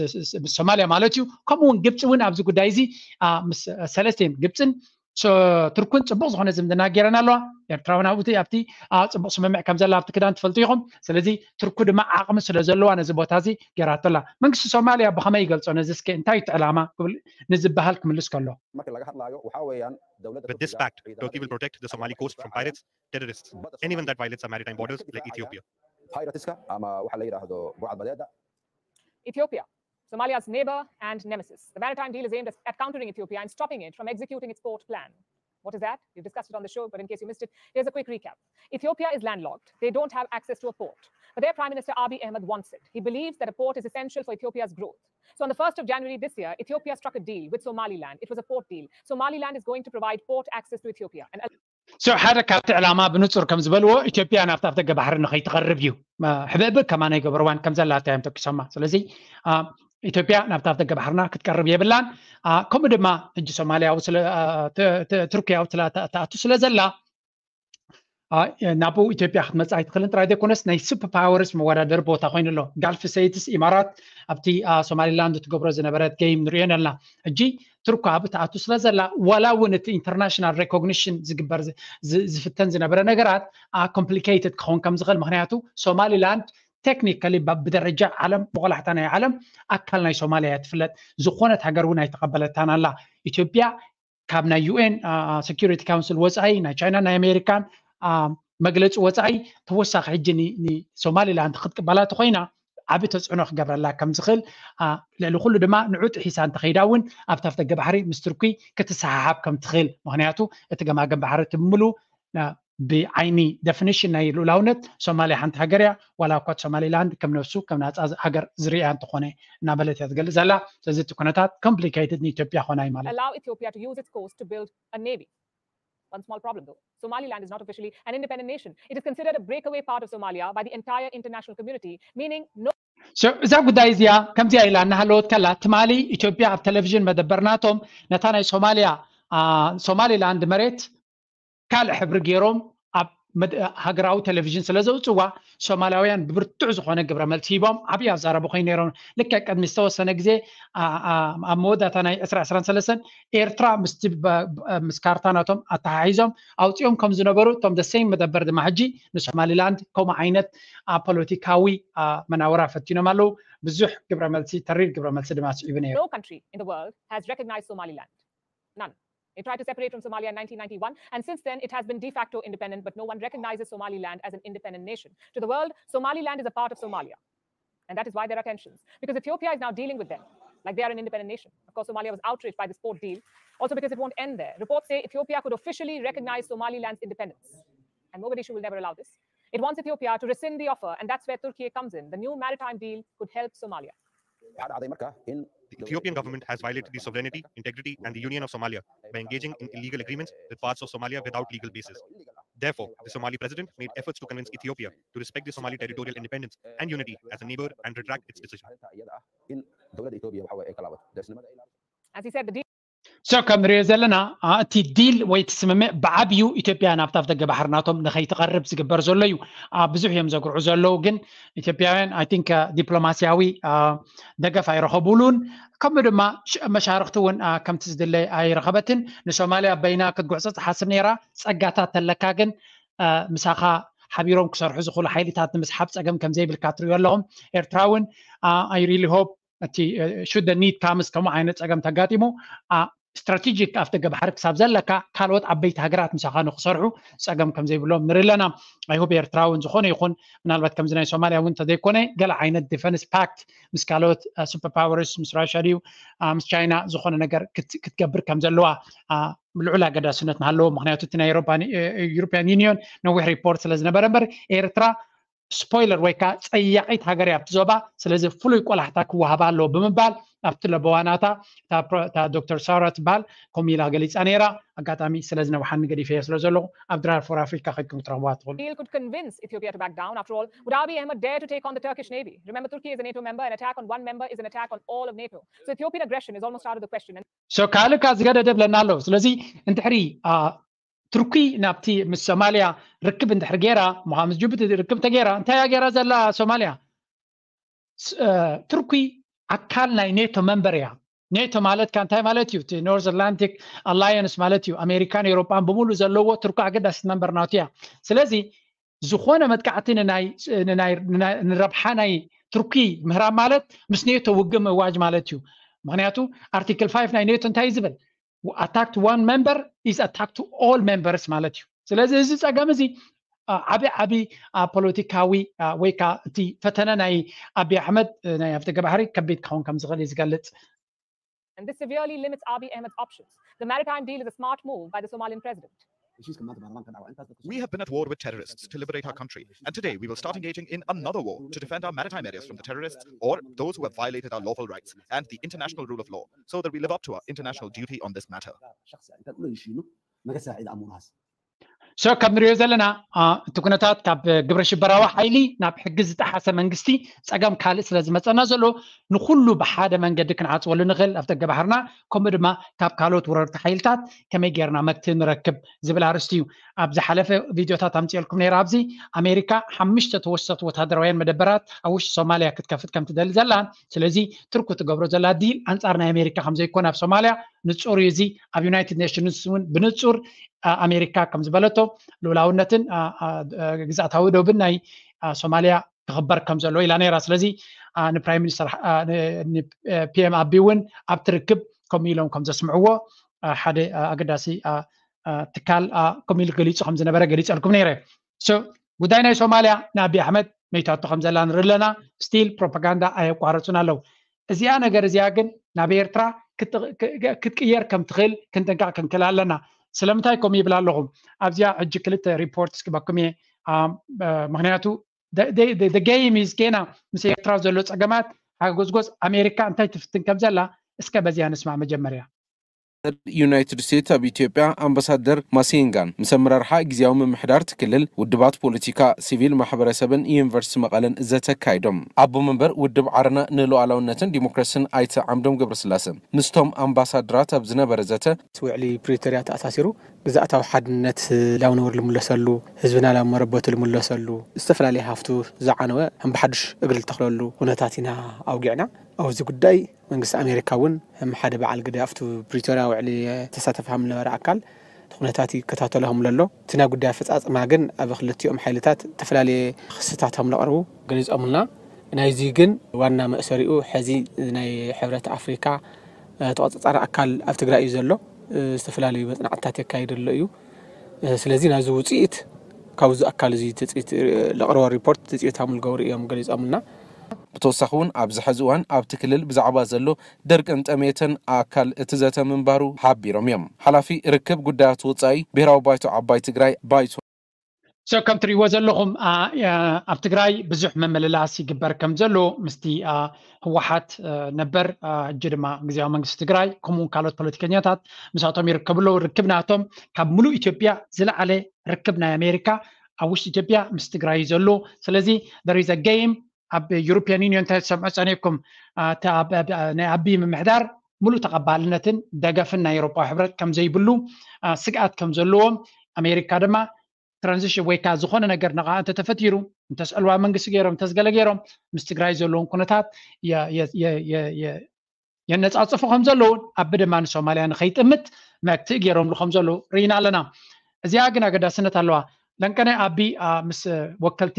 ሶማልያ ማለት እዩ። ከምኡ እውን ግብፂ እውን ኣብዚ ጉዳይ እዚ ምስ ሰለስቲን ግብፅን ቱርኩን ፅቡቅ ዝኾነ ዝምድና ገይረን ኣለዋ። ኤርትራ እውን ኣብቲ ኣብቲ ፅቡቅ ስምምዕ ከም ዘላ ኣብቲ ክዳን ትፈልጡ ኢኹም። ስለዚ ቱርኩ ድማ ዓቕሚ ስለ ዘለዋ ነዚ ቦታ እዚ ገይራቶ ኣላ። መንግስቲ ሶማልያ ብኸመይ ይገልፆ ነዚ እስከ እንታይ እቲ ዕላማ ንዝበሃል ክምልስ ከሎ But this pact, Turkey will protect the Somali coast from pirates, terrorists, anyone that violates our maritime borders like Ethiopia. Ethiopia, Somalia's neighbor and nemesis. The maritime deal is aimed at countering Ethiopia and stopping it from executing its port plan. What is that? We've discussed it on the show, but in case you missed it, here's a quick recap. Ethiopia is landlocked. They don't have access to a port. But their Prime Minister Abiy Ahmed wants it. He believes that a port is essential for Ethiopia's growth. So on the first of January this year, Ethiopia struck a deal with Somaliland. It was a port deal. Somaliland is going to provide port access to Ethiopia. And So ሓደ ካብቲ ዕላማ ብንጹር ከም ዝበልዎ ኢትዮጵያ ናብቲ ኣፍ ደገ ባሕሪ ንኸይትቐርብ እዩ። ሕብእብእ ከማን ኣይገበርዋን ከም ዘላታ እዮም ጠቂሶማ። ስለዚ ኢትዮጵያ ናብቲ ኣፍ ደገ ባሕርና ክትቀርብ የብላን። ከምኡ ድማ ሕጂ ሶማልያ ቱርክያ ትኣቱ ስለ ዘላ ናብኡ ኢትዮጵያ ክትመፅእ ኣይትኽእልን ጥራይ ዘይኮነስ ናይ ሱፐር ፓወርስ መወዳደሪ ቦታ ኮይኑ ኣሎ። ጋልፍ ስተይትስ ኢማራት ኣብቲ ሶማሊላንድ ትገብሮ ዝነበረት ገይም ንሪኦ ኣለና። ሕጂ ቱርክ ኣብ ትኣቱ ስለ ዘላ ዋላ እውን እቲ ኢንተርናሽናል ሬኮግኒሽን ዝግበር ዝፍተን ዝነበረ ነገራት ኮምፕሊኬትድ ክኸውን ከም ዝኽእል ምክንያቱ ሶማሊላንድ ቴክኒካሊ ብደረጃ ዓለም ብቆላሕታ ናይ ዓለም ኣካል ናይ ሶማልያ እያ ትፍለጥ። ዝኾነት ሃገር እውን ኣይተቐበለታን ኣላ። ኢትዮጵያ ካብ ናይ ዩኤን ሰኪሪቲ ካውንስል ወፃኢ ናይ ቻይና ናይ ኣሜሪካን መግለፂ ወፃኢ ተወሳኺ ሕጂ ንሶማሊላንድ ክትቅበላ ተኮይና ዓቢ ተፅዕኖ ክገብረላ ከም ዝኽእል ልዕሊ ኩሉ ድማ ንዑ ጥሒሳ እንተኸይዳ እውን ኣብቲ ኣፍደገ ባሕሪ ምስ ቱርኪ ክትሰሓሓብ ከም ትኽእል ምክንያቱ እቲ ገማገም ባሕሪ ትምሉ ብዓይኒ definition ናይ ልኡላውነት ሶማልያ ሓንቲ ሃገር እያ፣ ዋላ እኳ ሶማሊላንድ ከም ነብሱ ከም ናፃ ሃገር ዝርእያ እንተኾነ እናበለት እያ ትገልጽ ዘላ። ስለዚ እቲ ኩነታት complicated ንኢትዮጵያ ኾና እዩ ማለት እዩ። Allow Ethiopia to use its coast to build a navy. One small problem though. Somaliland is not officially an independent nation. It is considered a breakaway part of Somalia by the entire international community, meaning no እዛ ጉዳይ እዚኣ ከምዚኣ ኢላ እናሃለወት ከላ ትማሊ ኢትዮጵያ ኣብ ቴሌቪዥን መደበር ናቶም ነታ ናይ ሶማልያ ሶማሊላንድ መሬት ካልእ ሕብሪ ገይሮም ኣብ ሃገራዊ ቴሌቪዥን ስለ ዘውፅዋ ሶማላውያን ብብርቱዕ ዝኾነ ግብረ መልሲ ሂቦም ዓብዪ ኣዛረቡ ኮይኑ ነይሮም። ልክዕ ቅድሚ ዝተወሰነ ግዜ ኣብ መወዳእታ ናይ ዕስራ ዕስራን ሰለስተን ኤርትራ ምስ ካርታ ናቶም ኣተሓሒዞም ኣውፂኦም ከም ዝነበሩ እቶም the same መደበር ድማ ሕጂ ንሶማሊላንድ ከምኡ ዓይነት ፖለቲካዊ መናውራ ፈቲኖም ኣለዉ። ብዙሕ ግብረ መልሲ ተሪር ግብረ መልሲ ድማ ስዒቡ ነይሩ። No country in the world has recognized Somaliland. None. It tried to separate from Somalia in nineteen ninety-one, and since then it has been de facto independent, but no one recognizes Somaliland as an independent nation. To the world, Somaliland is a part of Somalia. And that is why there are tensions, because Ethiopia is now dealing with them like they are an independent nation. Of course, Somalia was outraged by this port deal, also because it won't end there. Reports say Ethiopia could officially recognize Somaliland's independence. And Mogadishu will never allow this. It wants Ethiopia to rescind the offer, and that's where Turkey comes in. The new maritime deal could help Somalia. The Ethiopian government has violated the sovereignty, integrity, and the union of Somalia by engaging in illegal agreements with parts of Somalia without legal basis. Therefore, the Somali president made efforts to convince Ethiopia to respect the Somali territorial independence and unity as a neighbor and retract its decision. As he said, the deal so ከም ንሪኦ ዘለና እቲ ዲል ወይ እቲ ስምምዕ ብዓብዩ ኢትዮጵያ ናብቲ ኣፍደገ ባሕሪ ናቶም ንኸይትቐርብ ዝግበር ዘሎ እዩ። ብዙሕ እዮም ዘጉርዑ ዘለዉ፣ ግን ኢትዮጵያውያን I think ዲፕሎማሲያዊ ደገፍ ኣይረኸቡሉን። ከምኡ ድማ መሻርክቲ እውን ከምቲ ዝድለ ኣይረኸበትን። ንሶማልያ በይና ክትጉዕፀ ትሓስብ ነይራ። ፀጋታት ተለካ ግን ምሳኻ ሓቢሮም ክሰርሑ ዝኽእሉ ሓይልታት ንምስሓብ ፀገም ከም ዘይብልካ ትሪኦ ኣለኹም። ኤርትራ እውን I really hope እቲ should need comes ከምኡ ዓይነት ፀገም ተጋጢሙ strategic ኣፍደገ ባሕሪ ክሳብ ዘለካ ካልኦት ዓበይቲ ሃገራት ምሳኻ ንክሰርሑ ፀገም ከም ዘይብሎም ንርኢ ኣለና። I hope ኤርትራ እውን ዝኾነ ይኹን ምናልባት ከምዚ ናይ ሶማልያ እውን እንተዘይኮነ ገለ ዓይነት defence pact ምስ ካልኦት super powers ምስ ራሽያ ድዩ ምስ ቻይና ዝኾነ ነገር ክትገብር ከም ዘለዋ ልዑል ኣገዳስነት ንሃለዎ። ምክንያቱ እቲ ናይ European Union ነዊሕ ሪፖርት ስለ ዝነበረ እምበር ኤርትራ ስፖይለር ወይ ከዓ ፀያቂት ሃገር እያ ኣብቲ ዞባ። ስለዚ ፍሉይ ቆላሕታ ክወሃባ ኣለዎ ብምባል ኣብቲ ለበዋናታ እታ ዶክተር ሳራ ትበሃል ከምኡ ኢላ ገሊፃ ነይራ። ኣጋጣሚ ስለ ዝነውሓኒ ገዲፈዮ ስለ ዘለኹ ኣብ ድራር ፎር ኣፍሪካ ከድኩም ክትረኽብዋ ትኽእሉ። Deal could convince Ethiopia to back down. After all, would Abiy Ahmed dare to take on the Turkish navy? Remember, Turkey is a NATO member. An attack on one member is an attack on all of NATO. So Ethiopian aggression is almost out of the question. So ካልእ ከዓ ዝገደደ ብለና ኣለዉ። ስለዚ እንድሕሪ ቱርኪ ናብቲ ምስ ሶማልያ ርክብ እንድሕር ገይራ ምዃ ምስ ጅቡቲ ርክብ ተገይራ እንታይ እያ ገይራ ዘላ ሶማልያ? ቱርኪ ኣካል ናይ ኔቶ መንበር እያ። ኔቶ ማለት ካ እንታይ ማለት እዩ? እቲ ኖርዝ ኣትላንቲክ ኣላየንስ ማለት እዩ። ኣሜሪካን ኤውሮጳን ብምሉእ ዘለዎ ቱርኪ ኣገዳሲት መንበር ናቱ እያ። ስለዚ ዝኾነ መጥቃዕቲ ንረብሓ ናይ ቱርኪ ምህራም ማለት ምስ ኔቶ ውግእ ምእዋጅ ማለት እዩ። ምክንያቱ ኣርቲክል ፋይቭ ናይ ኔቶ እንታይ ዝብል? Attack to one member is attack to all members ማለት እዩ። ስለዚ እዚ ፀገም እዚ ዓቢ ዓቢ ፖለቲካዊ ወይ ከዓ እቲ ፈተነ ናይ ኣቢ ኣሕመድ ናይ ኣፍደገ ባሕሪ ከቢድ ክኸውን ከም ዝኽእል እዩ ዝገልፅ። And this severely limits Abiy Ahmed's options. The maritime deal is a smart move by the Somalian president. We have been at war with terrorists to liberate our country, and today we will start engaging in another war to defend our maritime areas from the terrorists or those who have violated our lawful rights and the international rule of law, so that we live up to our international duty on this matter. So ከም ንሪኦ ዘለና እቲ ኩነታት ካብ ግብረ ሽበራዊ ሓይሊ ናብ ሕጊ ዝጠሓሰ መንግስቲ ፀገም ካልእ ስለ ዝመፀና ዘሎ ንኩሉ ብሓደ መንገዲ ክንዓፅወሉ ንኽእል ኣፍደገ ባሕርና ከምኡ ድማ ካብ ካልኦት ወረርቲ ሓይልታት ከመይ ጌርና መፍትሒ ንረክብ ዝብል ኣርእስቲ እዩ። ኣብ ዝሓለፈ ቪድዮታት ኣምፅኦልኩም ነይረ። ኣብዚ ኣሜሪካ ሓሙሽተ ተወሰኽቲ ወታደራውያን መደበራት ኣብ ውሽጢ ሶማልያ ክትከፍት ከም ትደሊ ዘላን ስለዚ ቱርኪ ትገብሮ ዘላ ዲል ኣንፃር ናይ ኣሜሪካ ከም ዘይኮነ ኣብ ሶማልያ ንፁር እዩ። እዚ ኣብ ዩናይትድ ኔሽንስ እውን ብንፁር ኣሜሪካ ከም ዝበለቶ ልኡላውነትን ግዝኣታዊ ዶብን ናይ ሶማልያ ክኽበር ከም ዘለዎ ኢላ ነይራ። ስለዚ ንፕራይም ሚኒስተር ፒኤም ኣቢ እውን ኣብቲ ርክብ ከምኡ ኢሎም ከም ዘስምዕዎ ሓደ ኣገዳሲ ትካል ከምኡ ኢሉ ገሊፁ ከም ዝነበረ ገሊፀልኩም ነይረ። ጉዳይ ናይ ሶማልያ ንኣቢ ኣሕመድ መይታቶ ከም ዘላ ንርኢ ኣለና። ስቲል ፕሮፓጋንዳ ኣየቋረፁን ኣለዉ። እዚኣ ነገር እዚኣ ግን ናብ ኤርትራ ክትቅየር ከም ትኽእል ክንጥንቀቕ ክንክእል ኣለና። ስለምንታይ ከምኡ ይብል ኣለኹ? ኣብዚኣ ሕጂ ክልተ ሪፖርት ክበኩም እየ። ምክንያቱ game is ጌና ምስ ኤርትራ ዘሎ ፀገማት ሓጎዝጎዝ ኣሜሪካ እንታይ ትፍትን ከም ዘላ እስከ በዚያ ንስማዕ መጀመርያ። ዩናይትድ ስቴትስ ኣብ ኢትዮጵያ ኣምባሳደር ማሲንጋን ምስ ኣመራርሓ ግዜያዊ ምምሕዳር እቲ ክልል፣ ውድባት ፖለቲካ፣ ሲቪል ማሕበረሰብን ዩኒቨርሲቲ መቐለን ዘተ ኣካይዶም። ኣቦ መንበር ውድብ ዓረና ንሉዓላውነትን ዲሞክራሲን ኣይተ ዓምዶም ገብረስላሰ ምስቶም ኣምባሳደራት ኣብ ዝነበረ ዘተ፣ ውዕሊ ፕሪቶርያ ተኣሳሲሩ ግዝኣታዊ ሓድነት ላብ ነበር ልምለሰሉ፣ ህዝብና ላብ መረበቱ ልምለሰሉ፣ ዝተፈላለየ ሃፍቱ ዝዓነወ ከም ብሓዱሽ እግሪ ልተኽለሉ ኩነታት ኢና ኣውጊዕና። ኣብዚ ጉዳይ መንግስቲ ኣሜሪካ እውን ከም ሓደ በዓል ግደ ኣብቲ ፕሪቶርያ ውዕሊ ተሳተፈ ከም ዝነበረ ኣካል እቲ ኩነታት ይከታተሎ ከም ዘሎ፣ እቲ ናይ ጉዳይ ኣፈፃፅማ ግን ኣብ ክልቲኦም ሓይልታት ዝተፈላለየ ክስታት ከም ዘቕርቡ ገሊፆምልና። ናይዚ ግን ዋና መእሰሪኡ ሕዚ ናይ ሕብረት ኣፍሪካ ተቆፃፃሪ ኣካል ኣብ ትግራይ እዩ ዘሎ። ዝተፈላለዩ መፅናዕትታት የካይድ ኣሎ እዩ። ስለዚ ናይዚ ውፅኢት ካብዚ ኣካል እዚ ትፅኢት ለቕርቦ ሪፖርት ትፅኢት ከም ዝገብሩ እዮም ገሊፆምልና። ብተወሳኺ እውን ኣብዚ ሕዚ እዋን ኣብቲ ክልል ብዛዕባ ዘሎ ድርቅን ጠሜትን ኣካል እቲ ዘተ ምንባሩ ሓቢሮም እዮም። ሓላፊ ርክብ ጉዳያት ወፃኢ ብሄራዊ ባይቶ ዓባይ ትግራይ ባይቶ So ከም ትሪእዎ ዘለኹም ኣብ ትግራይ ብዙሕ መመልላስ ይግበር ከም ዘሎ ምስቲ ህወሓት ነበር ሕጂ ድማ ግዜያዊ መንግስቲ ትግራይ ከምኡ ካልኦት ፖለቲከኛታት ምስኣቶም ይርከቡ ኣለዉ። ርክብ ናቶም ካብ ሙሉእ ኢትዮጵያ ዝለዓለ ርክብ ናይ ኣሜሪካ ኣብ ውሽጢ ኢትዮጵያ ምስ ትግራይ እዩ ዘሎ። ስለዚ there is a game ኣብ European Union እንታይ ትሰምዑ ጸኒሕኩም ናይ ኣቢ ምምሕዳር ሙሉእ ተቐባልነትን ደገፍን ናይ ኤውሮጳዊ ሕብረት ከም ዘይብሉ ስግኣት ከም ዘለዎም ኣሜሪካ ድማ ትራንዚሽን ወይ ከዓ ዝኾነ ነገር ንዓ እንተተፈጢሩ እንተስዕልዋ መንግስቲ ገይሮም እንተስገለ ገይሮም ምስ ትግራይ ዘለዎም ኩነታት የነፃፅፉ ከም ዘለውን ኣቢ ድማ ንሶማልያ ንኸይጥምት መክትእ ገይሮምሉ ከም ዘለዉ ርኢና ኣለና። እዚኣ ግን ኣገዳስነት ኣለዋ። ለንቀነ ኣቢ ምስ ወከልቲ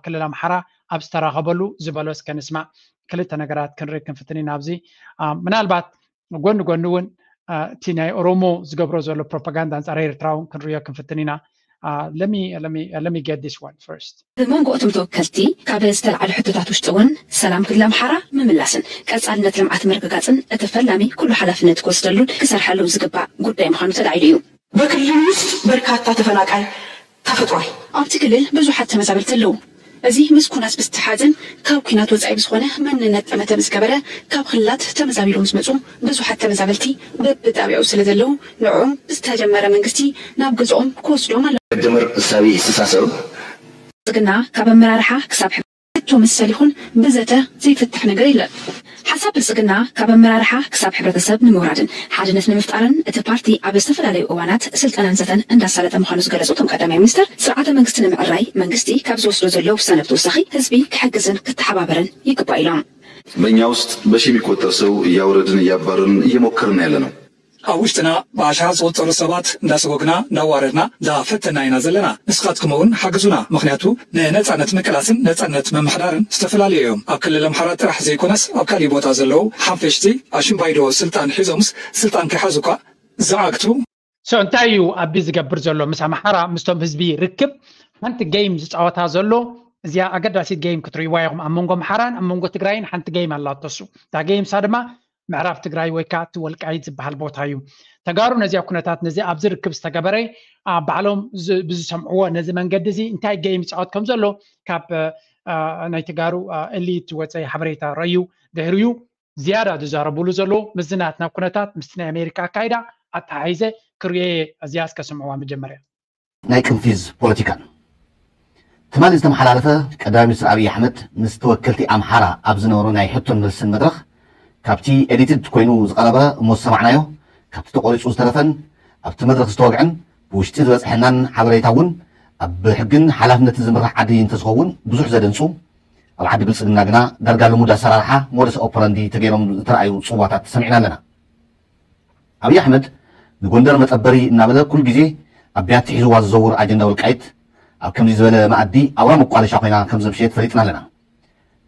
ክልል ኣምሓራ ኣብ ዝተራኸበሉ ዝበሎ እስከ ንስማዕ። ክልተ ነገራት ክንርኢ ክንፍትን ኢና ኣብዚ ምናልባት ጎኒ ጎኒ እውን እቲ ናይ ኦሮሞ ዝገብሮ ዘሎ ፕሮፓጋንዳ ኣንፃር ኤርትራ እውን ክንሪኦ ክንፍትን ኢና። Let me get this one first. ብመንጎ እቶም ተወከልቲ ካብ ዝተልዓሉ ሕቶታት ውሽጢ እውን ሰላም ክልል ኣምሓራ ምምላስን ቀፃልነት ልምዓት ምርግጋፅን እቲ ፈላሚ ኩሉ ሓላፍነት ክወስደሉን ክሰርሐሉን ዝግባእ ጉዳይ ምዃኑ ተላዒሉ እዩ። በክልሉ ውስጥ በርካታ ተፈናቃይ ተፈጥሯል። ኣብቲ ክልል ብዙሓት ተመዛበልቲ ኣለዉ። እዚ ምስ ኩናት ብዝተሓዘን ካብ ኲናት ወጻኢ ብዝኾነ መንነት ጠመተ ብዝገበረ ካብ ክልላት ተመዛቢሎም ዝመጹ ብዙሓት ተመዛበልቲ በብጣብያኡ ስለ ዘለዉ ንዕኦም ብዝተጀመረ መንግስቲ ናብ ገዝኦም ክወስዶም ኣለዎ። መደመር እሳቤ ይስተሳሰሩ። ብልጽግና ካብ ኣመራርሓ ክሳብ ሕቶ መሰል ይኹን ብዘተ ዘይፍታሕ ነገር የለን። ሓሳብ ብልጽግና ካብ ኣመራርሓ ክሳብ ሕብረተሰብ ንምውራድን ሓድነት ንምፍጣርን እቲ ፓርቲ ኣብ ዝተፈላለዩ እዋናት ስልጠናን ዘተን እንዳሳለጠ ምዃኑ ዝገለጹ እቶም ቀዳማይ ሚኒስትር፣ ስርዓተ መንግስቲ ንምዕራይ መንግስቲ ካብ ዝወስዶ ዘሎ ውሳነ ብተወሳኺ ህዝቢ ክሕግዝን ክተሓባበርን ይግባእ ኢሎም። በእኛ ውስጥ በሺ የሚቆጠር ሰው እያወረድን እያባረርን እየሞከርን ያለ ነው። ኣብ ውሽጥና ብኣሽሓት ዝቑጸሩ ሰባት እንዳሰጎግና እንዳዋረድና እንዳፈተና ኢና ዘለና። ንስኻትኩም እውን ሓግዙና፣ ምኽንያቱ ንነጻነት ምቅላስን ነጻነት ምምሕዳርን ዝተፈላለዩ እዮም። ኣብ ክልል ኣምሓራ ጥራሕ ዘይኮነስ ኣብ ካሊእ ቦታ ዘለዉ ሓፈሽቲ ኣሽምባይዶ ስልጣን ሒዞምስ ስልጣን ከይሓዙ እኳ ዝዓግቱ So እንታይ እዩ ኣቢ ዝገብር ዘሎ ምስ ኣምሓራ ምስቶም ህዝቢ ርክብ ሓንቲ game ዝፃወታ ዘሎ እዚኣ ኣገዳሲት game ክትርእይዋ ኢኹም ኣብ መንጎ ኣምሓራን ኣብ መንጎ ትግራይን ሓንቲ game ኣላቶ እሱ እታ game እሳ ድማ ምዕራብ ትግራይ ወይ ከዓ እቲ ወልቃይት ዝበሃል ቦታ እዩ። ተጋሩ ነዚኣ ኩነታት ነዚ ኣብዚ ርክብ ዝተገበረ ባዕሎም ብዝሰምዕዎ ነዚ መንገዲ እዚ እንታይ ገይም ይፃወት ከም ዘሎ ካብ ናይ ተጋሩ ኤሊት ዝወፀ ሓበሬታ ረዩ ድሕሪኡ ዝያዳ ዝዛረብሉ ዘለዉ ምስዚ ናትና ኩነታት ምስቲ ናይ ኣሜሪካ ኣካይዳ ኣተሓሒዘ ክርእዮ እየ። እዚኣ እስከ ስምዕዋ መጀመርያ። ናይ ቅንፊዝ ፖለቲካን ትማሊ ዝተመሓላለፈ ቀዳማይ ሚኒስትር ኣብይ ኣሕመድ ምስ ተወከልቲ ኣምሓራ ኣብ ዝነበሮ ናይ ሕቶን መልስን መድረኽ ካብቲ ኤዲትድ ኮይኑ ዝቐረበ እሞ ዝሰማዕናዮ ካብቲ ተቖሪፁ ዝተረፈን ኣብቲ መድረኽ ዝተወግዐን ብውሽጢ ዝበፅሐናን ሓበሬታ እውን ኣብ ሕግን ሓላፍነትን ዝምራሕ ዓዲ እንተዝኸውን ብዙሕ ዘደንፁ ኣብ ዓዲ ብልፅግና ግና ዳርጋ ልሙድ ኣሰራርሓ ሞደስ ኦፐራንዲ ተገይሮም ዝተረኣዩ ፅዋታት ሰሚዕና ኣለና። ኣብይ ኣሕመድ ንጎንደር መጠበሪ እናበለ ኩሉ ግዜ ኣብ ቢያቲ ሒዝዋ ዝዘውር ኣጀንዳ ወልቃይት ኣብ ከምዚ ዝበለ መኣዲ ኣውራ መቋደሻ ኮይና ከም ዘምሸየት ፈሊጥና ኣለና።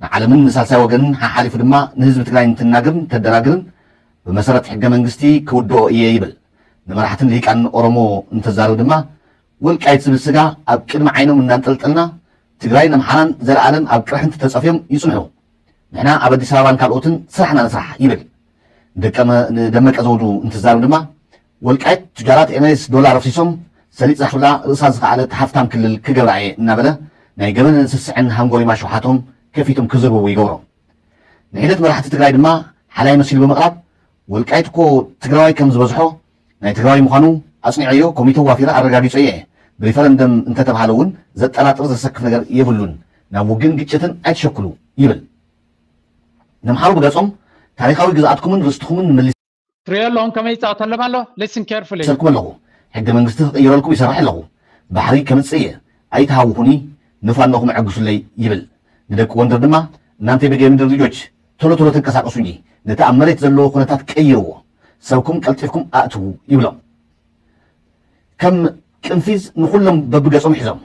ንዓለምን ንሳልሳይ ወገንን ሓሓሊፉ ድማ ንህዝቢ ትግራይ እንትናግርን እንተደናግርን ብመሰረት ሕገ መንግስቲ ክውድኦ እየ ይብል። ንመራሕትን ልሂቃን ኦሮሞ እንተዛርብ ድማ ወልቃይት ዝብል ስጋ ኣብ ቅድሚ ዓይኖም እናንጠልጠልና ትግራይን ኣምሓራን ዘለኣለም ኣብ ቅርሕንቲ ተፀፍዮም ይፅንሑ። ንሕና ኣብ ኣዲስ ኣበባን ካልኦትን ስራሕና ንስራሕ ይብል። ንደቀመ ንደመቀ ዘውዱ እንትዛረብ ድማ ወልቃይት ቱጃራት ኤምሬትስ ዶላር ኣፍሲሶም ሰሊጥ ዛሕፍላ ርእሳ ዝኸኣለት ሃፍታም ክልል ክገብራ እየ እናበለ ናይ ገበንን ስስዐን ሃንጎሪማ ሸውሓቶም ከፊቶም ክዝርብቡ ይገብሮም። ንሒደት መራሕቲ ትግራይ ድማ ሓላይ መሲሉ ብምቕራብ ወልቃይት እኮ ትግራዋይ ከም ዝበዝሖ ናይ ትግራዋይ ምዃኑ ኣጽኒዐዮ ኮሚተ ዋፊረ ኣረጋጊጸዮ እየ። ብሪፈረንደም እንተተባሃለ እውን ዘጠራጥር ዘሰክፍ ነገር የብሉን። ናብ ውግን ግጭትን ኣይትሸኩሉ ይብል። ነምሓሩ ብገጾም ታሪኻዊ ግዝኣትኩምን ርስትኹምን ምልስ ትሪኦ ኣለኹም ከመይ ይፃወተሎም ኣሎ። Listen carefully. ሰልኩም ኣለኹ። ሕገ መንግስቲ ክቕይረልኩም ይሰርሕ ኣለኹ። ባሕሪ ከምጽእ እየ። ኣይትሃውኹኒ፣ ንፋኖኹም ዕግሱለይ ይብል። ንደቂ ጎንደር ድማ እናንተ የበገ ምድር ልጆች ቶሎ ቶሎ ተንቀሳቀሱ እንጂ ነቲ ኣብ መሬት ዘለዎ ኩነታት ቀይርዎ፣ ሰብኩም ቀልጢፍኩም ኣእትዉ ይብሎም። ከም ቅንፊዝ ንኹሎም በብገጾም ሒዞም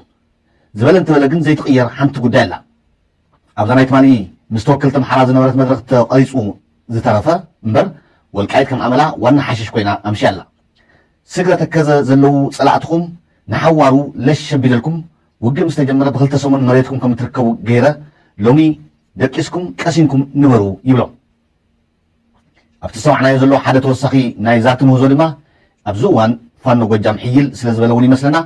ዝበለ እንተበለ ግን ዘይትቕየር ሓንቲ ጉዳይ ኣላ። ኣብዛ ናይ ትማሊ ምስ ተወከልቲ ኣምሓራ ዝነበረት መድረኽ ተቐሪጹ ዝተረፈ እምበር ወልቃይት ከም ኣመላ ዋና ሓሽሽ ኮይና ኣምሽያ ኣላ። ስግረ ተከዘ ዘለዉ ጸላእትኹም ንሓዋሩ ለሽ ኣቢለልኩም ውግእ ምስ ተጀመረ ብክልተ ሰሙን መሬትኩም ከም እትርከቡ ገይረ ሎሚ ደቂስኩም ቀሲንኩም ንበሩ ይብሎም። ኣብቲ ዝሰማዕናዮ ዘሎ ሓደ ተወሳኺ ናይ ዛርቲ ምህዞ ድማ ኣብዚ እዋን ፋኖ ጎጃም ሕይል ስለ ዝበለ እውን ይመስለና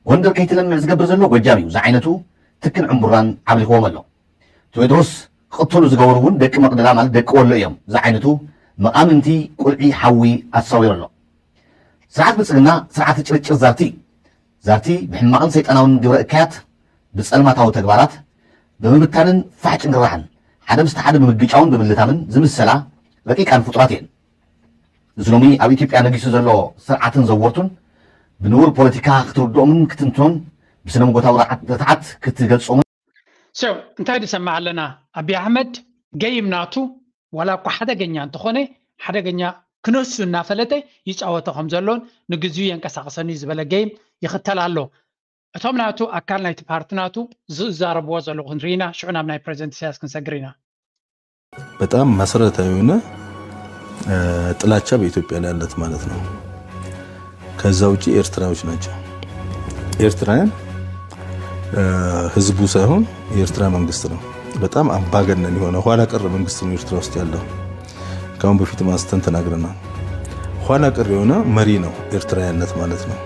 ጎንደር ከይትለምዕ ዝገብር ዘሎ ጎጃም እዩ ዝዓይነቱ ትክን ዕንቡራን ዓብሊኽዎም ኣሎ። ቴዎድሮስ ክቕተሉ ዝገበሩ እውን ደቂ መቕደላ ማለት ደቂ ወሎ እዮም ዝዓይነቱ መቓምንቲ ቁልዒ ሓዊ ኣሳዊሩ ኣሎ። ስርዓት ብልፅግና ስርዓት ጭርጭር ዛርቲ ዛርቲ ብሕማቕን ሰይጣናውን ግብረ እካያት ብፀልማታዊ ተግባራት ብምብታንን ፋሕ ጭንቅራሕን ሓደ ምስቲ ሓደ ብምግጫውን ብምልታምን ዝምሰላ ረቂቃን ፍጡራት እየን። እዚ ሎሚ ኣብ ኢትዮጵያ ነጊሱ ዘሎ ስርዓትን ዘወርቱን ብንቡር ፖለቲካ ክትርድኦምን ክትንትኖን ብስነ መጎታዊ ርትዓት ክትገልጾምን So እንታይ ዝሰማዕ ኣለና? ኣቢ ኣሕመድ ገይም ናቱ ዋላ እኳ ሓደገኛ እንተኾነ ሓደገኛ ክነሱ እናፈለጠ ይፃወቶ ከም ዘሎን ንግዚኡ የንቀሳቕሰኒ ዝበለ ገይም ይኽተል ኣሎ። እቶም ናቱ ኣካል ናይቲ ፓርቲ ናቱ ዝዛረብዎ ዘለኹ ክንርኢ ኢና። ሽዑ ናብ ናይ ፕሬዚደንት ኢሳያስ ክንሰግር ኢና። በጣም መሰረታዊ የሆነ ጥላቻ በኢትዮጵያ ላይ ያለት ማለት ነው። ከዛ ውጪ ኤርትራዎች ናቸው። ኤርትራውያን ህዝቡ ሳይሆን የኤርትራ መንግስት ነው። በጣም አምባገነን የሆነ ኋላ ቀር መንግስት ነው ኤርትራ ውስጥ ያለው። ከአሁን በፊት አንስተን ተናግረናል። ኋላ ቀር የሆነ መሪ ነው ኤርትራ ያለት ማለት ነው።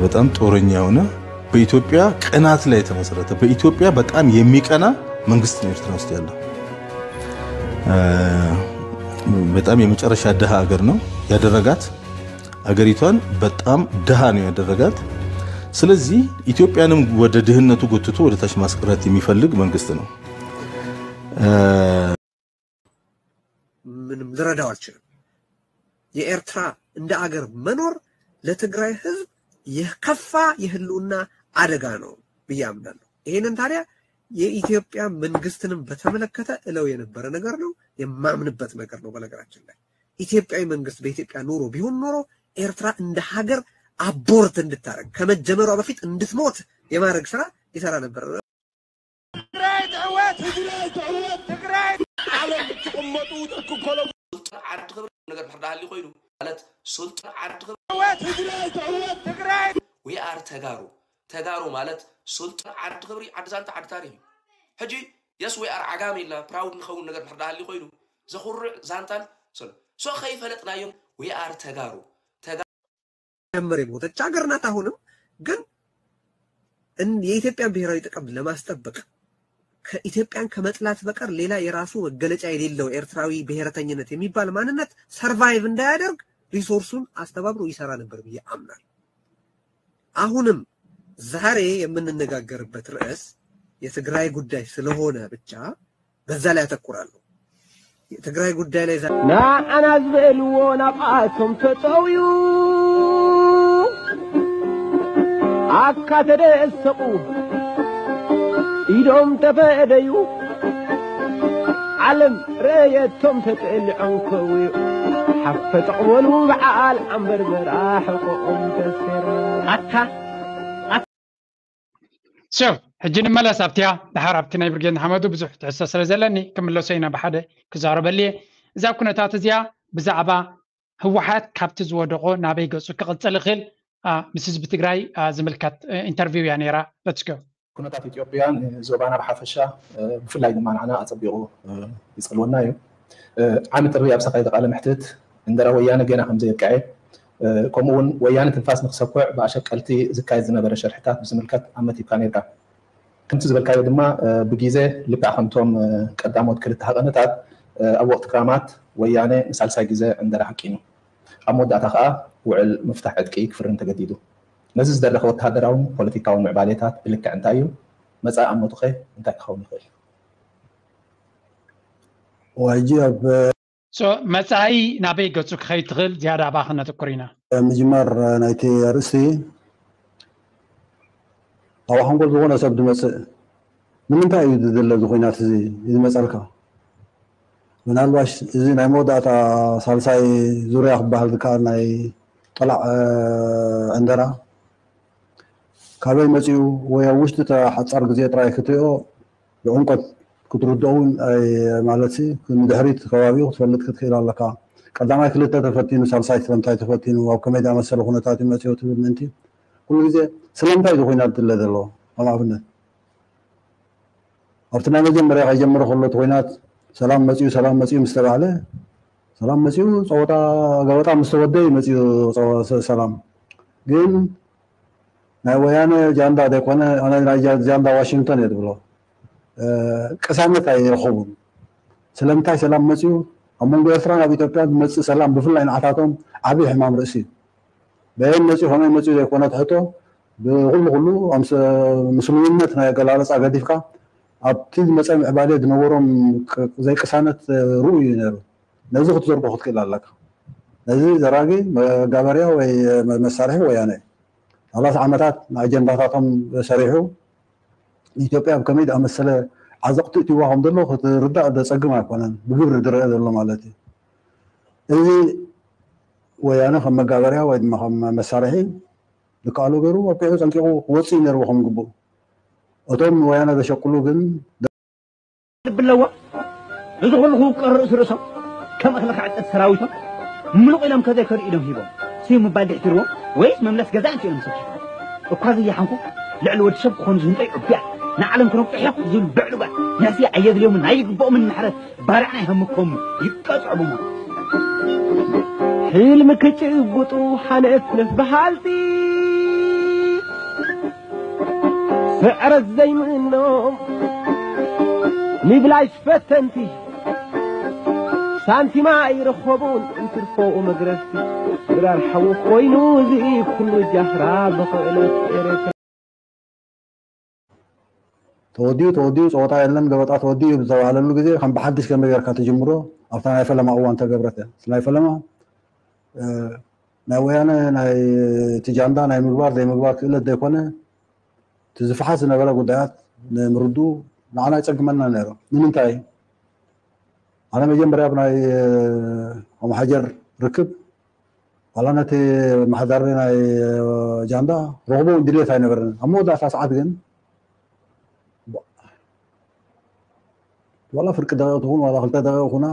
በጣም ጦረኛ የሆነ በኢትዮጵያ ቅናት ላይ የተመሰረተ በኢትዮጵያ በጣም የሚቀና መንግስት ነው ኤርትራ ውስጥ ያለው። በጣም የመጨረሻ ድሃ ሀገር ነው ያደረጋት። አገሪቷን በጣም ድሃ ነው ያደረጋት። ስለዚህ ኢትዮጵያንም ወደ ድህነቱ ጎትቶ ወደ ታች ማስቀረት የሚፈልግ መንግስት ነው። ምንም ልረዳው አልችልም። የኤርትራ እንደ አገር መኖር ለትግራይ ህዝብ የከፋ የህልውና አደጋ ነው ብዬ አምናለሁ። ይህንን ታዲያ የኢትዮጵያ መንግስትንም በተመለከተ እለው የነበረ ነገር ነው፣ የማምንበት ነገር ነው። በነገራችን ላይ ኢትዮጵያዊ መንግስት በኢትዮጵያ ኑሮ ቢሆን ኖሮ ኤርትራ እንደ ሀገር አቦርት እንድታረግ ከመጀመሯ በፊት እንድትሞት የማድረግ ስራ ይሰራ ነበር። ትግራይ ትዕወት! ትግራይ ትዕወት! ትግራይ ዓለም እትቕመጡ ጥርክብ ኮሎ ስልጡን ዓዲ ክብሪ ነገር ድሕር ዳሃሊ ኮይኑ ማለት ስልጡን ዓዲ ክብሪ ትዕወት! ትግራይ ትዕወት! ትግራይ we are ተጋሩ ተጋሩ ማለት ስልጡን ዓዲ ክብሪ ዓዲ ዛንታ ዓዲ ታሪኽ እዩ። ሕጂ yes we are ዓጋመ ኢልና ፕራውድ ንኸውን ነገር ድሕር ዳሃሊ ኮይኑ ዘኹርዕ ዛንታን ስለ so ከይፈለጥናዮም we are ተጋሩ ጀምር የሞተች ሀገር ናት። አሁንም ግን የኢትዮጵያን ብሔራዊ ጥቅም ለማስጠበቅ ከኢትዮጵያን ከመጥላት በቀር ሌላ የራሱ መገለጫ የሌለው ኤርትራዊ ብሔረተኝነት የሚባል ማንነት ሰርቫይቭ እንዳያደርግ ሪሶርሱን አስተባብሮ ይሰራ ነበር ብዬ አምናለሁ። አሁንም ዛሬ የምንነጋገርበት ርዕስ የትግራይ ጉዳይ ስለሆነ ብቻ በዛ ላይ አተኩራለሁ። የትግራይ ጉዳይ ላይ ዛ- ንዓና ዝበልዎ ናብኣቶም ተጠውዩ ኣካ ተደሰቑ ኢዶም ተፈደዩ ዓለም ረየቶም ተጠልዖም ከውዩ ሓፈጠቕ በሉ በዓል ዓንበርበራ ሕቆኦም ተሰይሮም ኣካ So ሕጂ ንመለስ ኣብቲያ ድሓር ኣብቲ ናይ ብርጌድ ንሓመዱ ብዙሕ ትሕዝቶ ስለ ዘለኒ ክምለሶ ኢና ብሓደ ክዛረበሉ እየ። እዛ ኩነታት እዚኣ ብዛዕባ ህወሓት ካብቲ ዝወደቖ ናበይ ገፁ ክቕፅል ይኽእል ምስ ህዝቢ ትግራይ ዝምልከት ኢንተርቪው እያ ነይራ። Let's go። ኩነታት ኢትዮጵያን ዞባና ብሓፈሻ ብፍላይ ድማ ንዓና ኣፀቢቑ ይፀልወና እዩ። ዓሚ ጥሪ ኣብ ዝተኻየደ ቃለ መሕትት እንድሕር ወያነ ገና ከም ዘየብቅዐ ከምኡ እውን ወያነ ትንፋስ ንክሰኩዕ ብኣሸቀልቲ ዝካየድ ዝነበረ ሸርሕታት ብዝምልከት ኣመቲብካ ነርካ። ከምቲ ዝበልካዮ ድማ ብግዜ ልክዕ ከምቶም ቀዳሞት ክልተ ሃቐነታት ኣብ ወቕቲ ክራማት ወያነ ንሳልሳይ ግዜ ዕንደራ ሓቂኑ፣ ኣብ መወዳእታ ከኣ ውዕል ምፍታሕ ዕጥቂ ክፍርም ተገዲዱ። ነዚ ዝደረኸ ወተሃደራውን ፖለቲካውን ምዕባሌታት ብልክዕ እንታይ እዩ? መጻኢ ኣመቱኸ እንታይ ክኸውን ይኽእል? ሕጂ ኣብ መፃኢ ናበይ ገፁ ክኸይድ ትኽእል ዝያዳ ኣብኣ ክነተኩር ኢና። ምጅማር ናይቲ ኣርእስቲ ኣብ ሓንጎል ዝኾነ ሰብ ዝመፅእ ንምንታይ እዩ ዝድለ እዚ ኹናት እዚ ዝመፀልካ? ምናልባሽ እዚ ናይ መወዳእታ ሳልሳይ ዙርያ ክበሃል ዝከኣል ናይ ጠላዕ ዕንደራ ካበይ መፂኡ ወይ ኣብ ውሽጢ ሓፃር ግዜ ጥራይ ክትሪኦ ብዕምቆት ክትርድኦ እውን ማለት ንድሕሪት ከባቢኡ ክትፈልጥ ክትክእል ኣለካ። ቀዳማይ ክልተ ተፈቲኑ ሳልሳይ ስለምንታይ ተፈቲኑ ኣብ ከመይ ዝኣመሰለ ኩነታት እዩ መፅኡ ትብል ምእንቲ ኩሉ ግዜ ስለምንታይ እዚ ኩናት ዝድለ ዘሎ ከም ኣብነት ኣብቲ ናይ መጀመርያ ከይጀምር ከሎ እቲ ኩናት ሰላም መፅኡ ሰላም መፅኡ ምስ ተባህለ ሰላም መፅኡ ፀወታ ገበጣ ምስ ተወደ እዩ መፅኡ ሰላም ግን ናይ ወያነ ጃንዳ ዘይኮነ ናይ ጃንዳ ዋሽንግተን እየ ዝብሎ ቅሳነት ኣይረኸቡን ስለምንታይ ሰላም መፅኡ ኣብ መንጎ ኤርትራን ኣብ ኢትዮጵያ ዝመፅእ ሰላም ብፍላይ ንዓታቶም ዓብዪ ሕማም ርእሲ እዩ በየን መፅኡ ከመይ መፅኡ ዘይኮነ ትሕቶ ብኩሉ ኩሉ ምስሉይነት ናይ ኣገላልፃ ገዲፍካ ኣብቲ ዝመፀ ምዕባለ ዝነበሮም ዘይቅሳነት ርኡ እዩ ነይሩ ነዚ ክትዘርጎ ክትክእል ኣለካ ነዚ ዘራጊ መጋበርያ ወይ መሳርሒ ወያነ ሰላሳ ዓመታት ንኣጀንዳታቶም ሰሪሑ ንኢትዮጵያ ኣብ ከመይ ዝኣመሰለ ዓዘቕቲ እትዋ ከም ዘሎ ክትርዳእ ዘፀግም ኣይኮነን ብግብሪ ዝረአ ዘሎ ማለት እዩ እዚ ወያነ ከም መጋበርያ ወይ ድማ ከም መሳርሒ ዝከኣሎ ገይሩ ኣውቂዑ ፀንቂቑ ክወፅእ እዩ ነርዎ ከም ግቡእ እቶም ወያነ ዘሸቅሉ ግን ልቢ ኣለዎ እዚ ኩሉ ክውቀር ርእሲ ርእሶም ከም እኽሊ ክዕፀድ ሰራዊቶም ምሉቕ ኢሎም ከዘይከዱ ኢዶም ሂቦም ስዩ ምባል ድሕትርዎም ወይስ መምለስ ገዛ እንት ኢሎም ሰኪፎም እኳ ዘየሓንኩ ልዕሊ ወዲ ሰብ ክኾኑ ዝህንጠዩ ዕቡያት ንዓለም ክነብጡ ሕቕ ዝብሉ ብዕሉጋት ነዚ ኣየድልዮምን ኣይግብኦምን ምሕረት ባርዕ ናይ ሃምኮም ይቀጽዕቡሞ ሕልሚ ክጭብጡ ሓነፍነፍ በሃልቲ ስዕረት ዘይምእኖም ንብላሽ ፈተንቲ ሳንቲማ ኣይረኸቡን እንትርፎኡ መግረፍቲ ድራር ሓዊ ኮይኑ እዚ ኩሉ ጃህራ ብኽእለት ኤረትራ ተወዲኡ ተወዲኡ ፀወታ የለን ገበጣ ተወዲኡ ብዝተባህለሉ ግዜ ከም ብሓድሽ ከመይ ጌርካ ትጅምሮ ኣብታ ናይ ፈለማ እዋን ተገብረት እያ ናይ ፈለማ ናይ ወያነ ናይ እቲ ጃንዳ ናይ ምግባር ዘይምግባር ክእለት ዘይኮነ እቲ ዝፈሓስ ዝነበረ ጉዳያት ንምርድኡ ንዓና ይፀግመና ነይሩ ንምንታይ ኣነ መጀመርያ ኣብ ናይ ኣምሓጀር ርክብ ዋላ ነቲ መሓዳሪ ናይ ጃንዳ ረኽቦ እውን ድልየት ኣይነበረን ኣብ መወዳእታ ሰዓት ግን ዋላ ፍርቂ ደቂቕ ትኹን ዋላ ክልተ ደቂቕ ኩና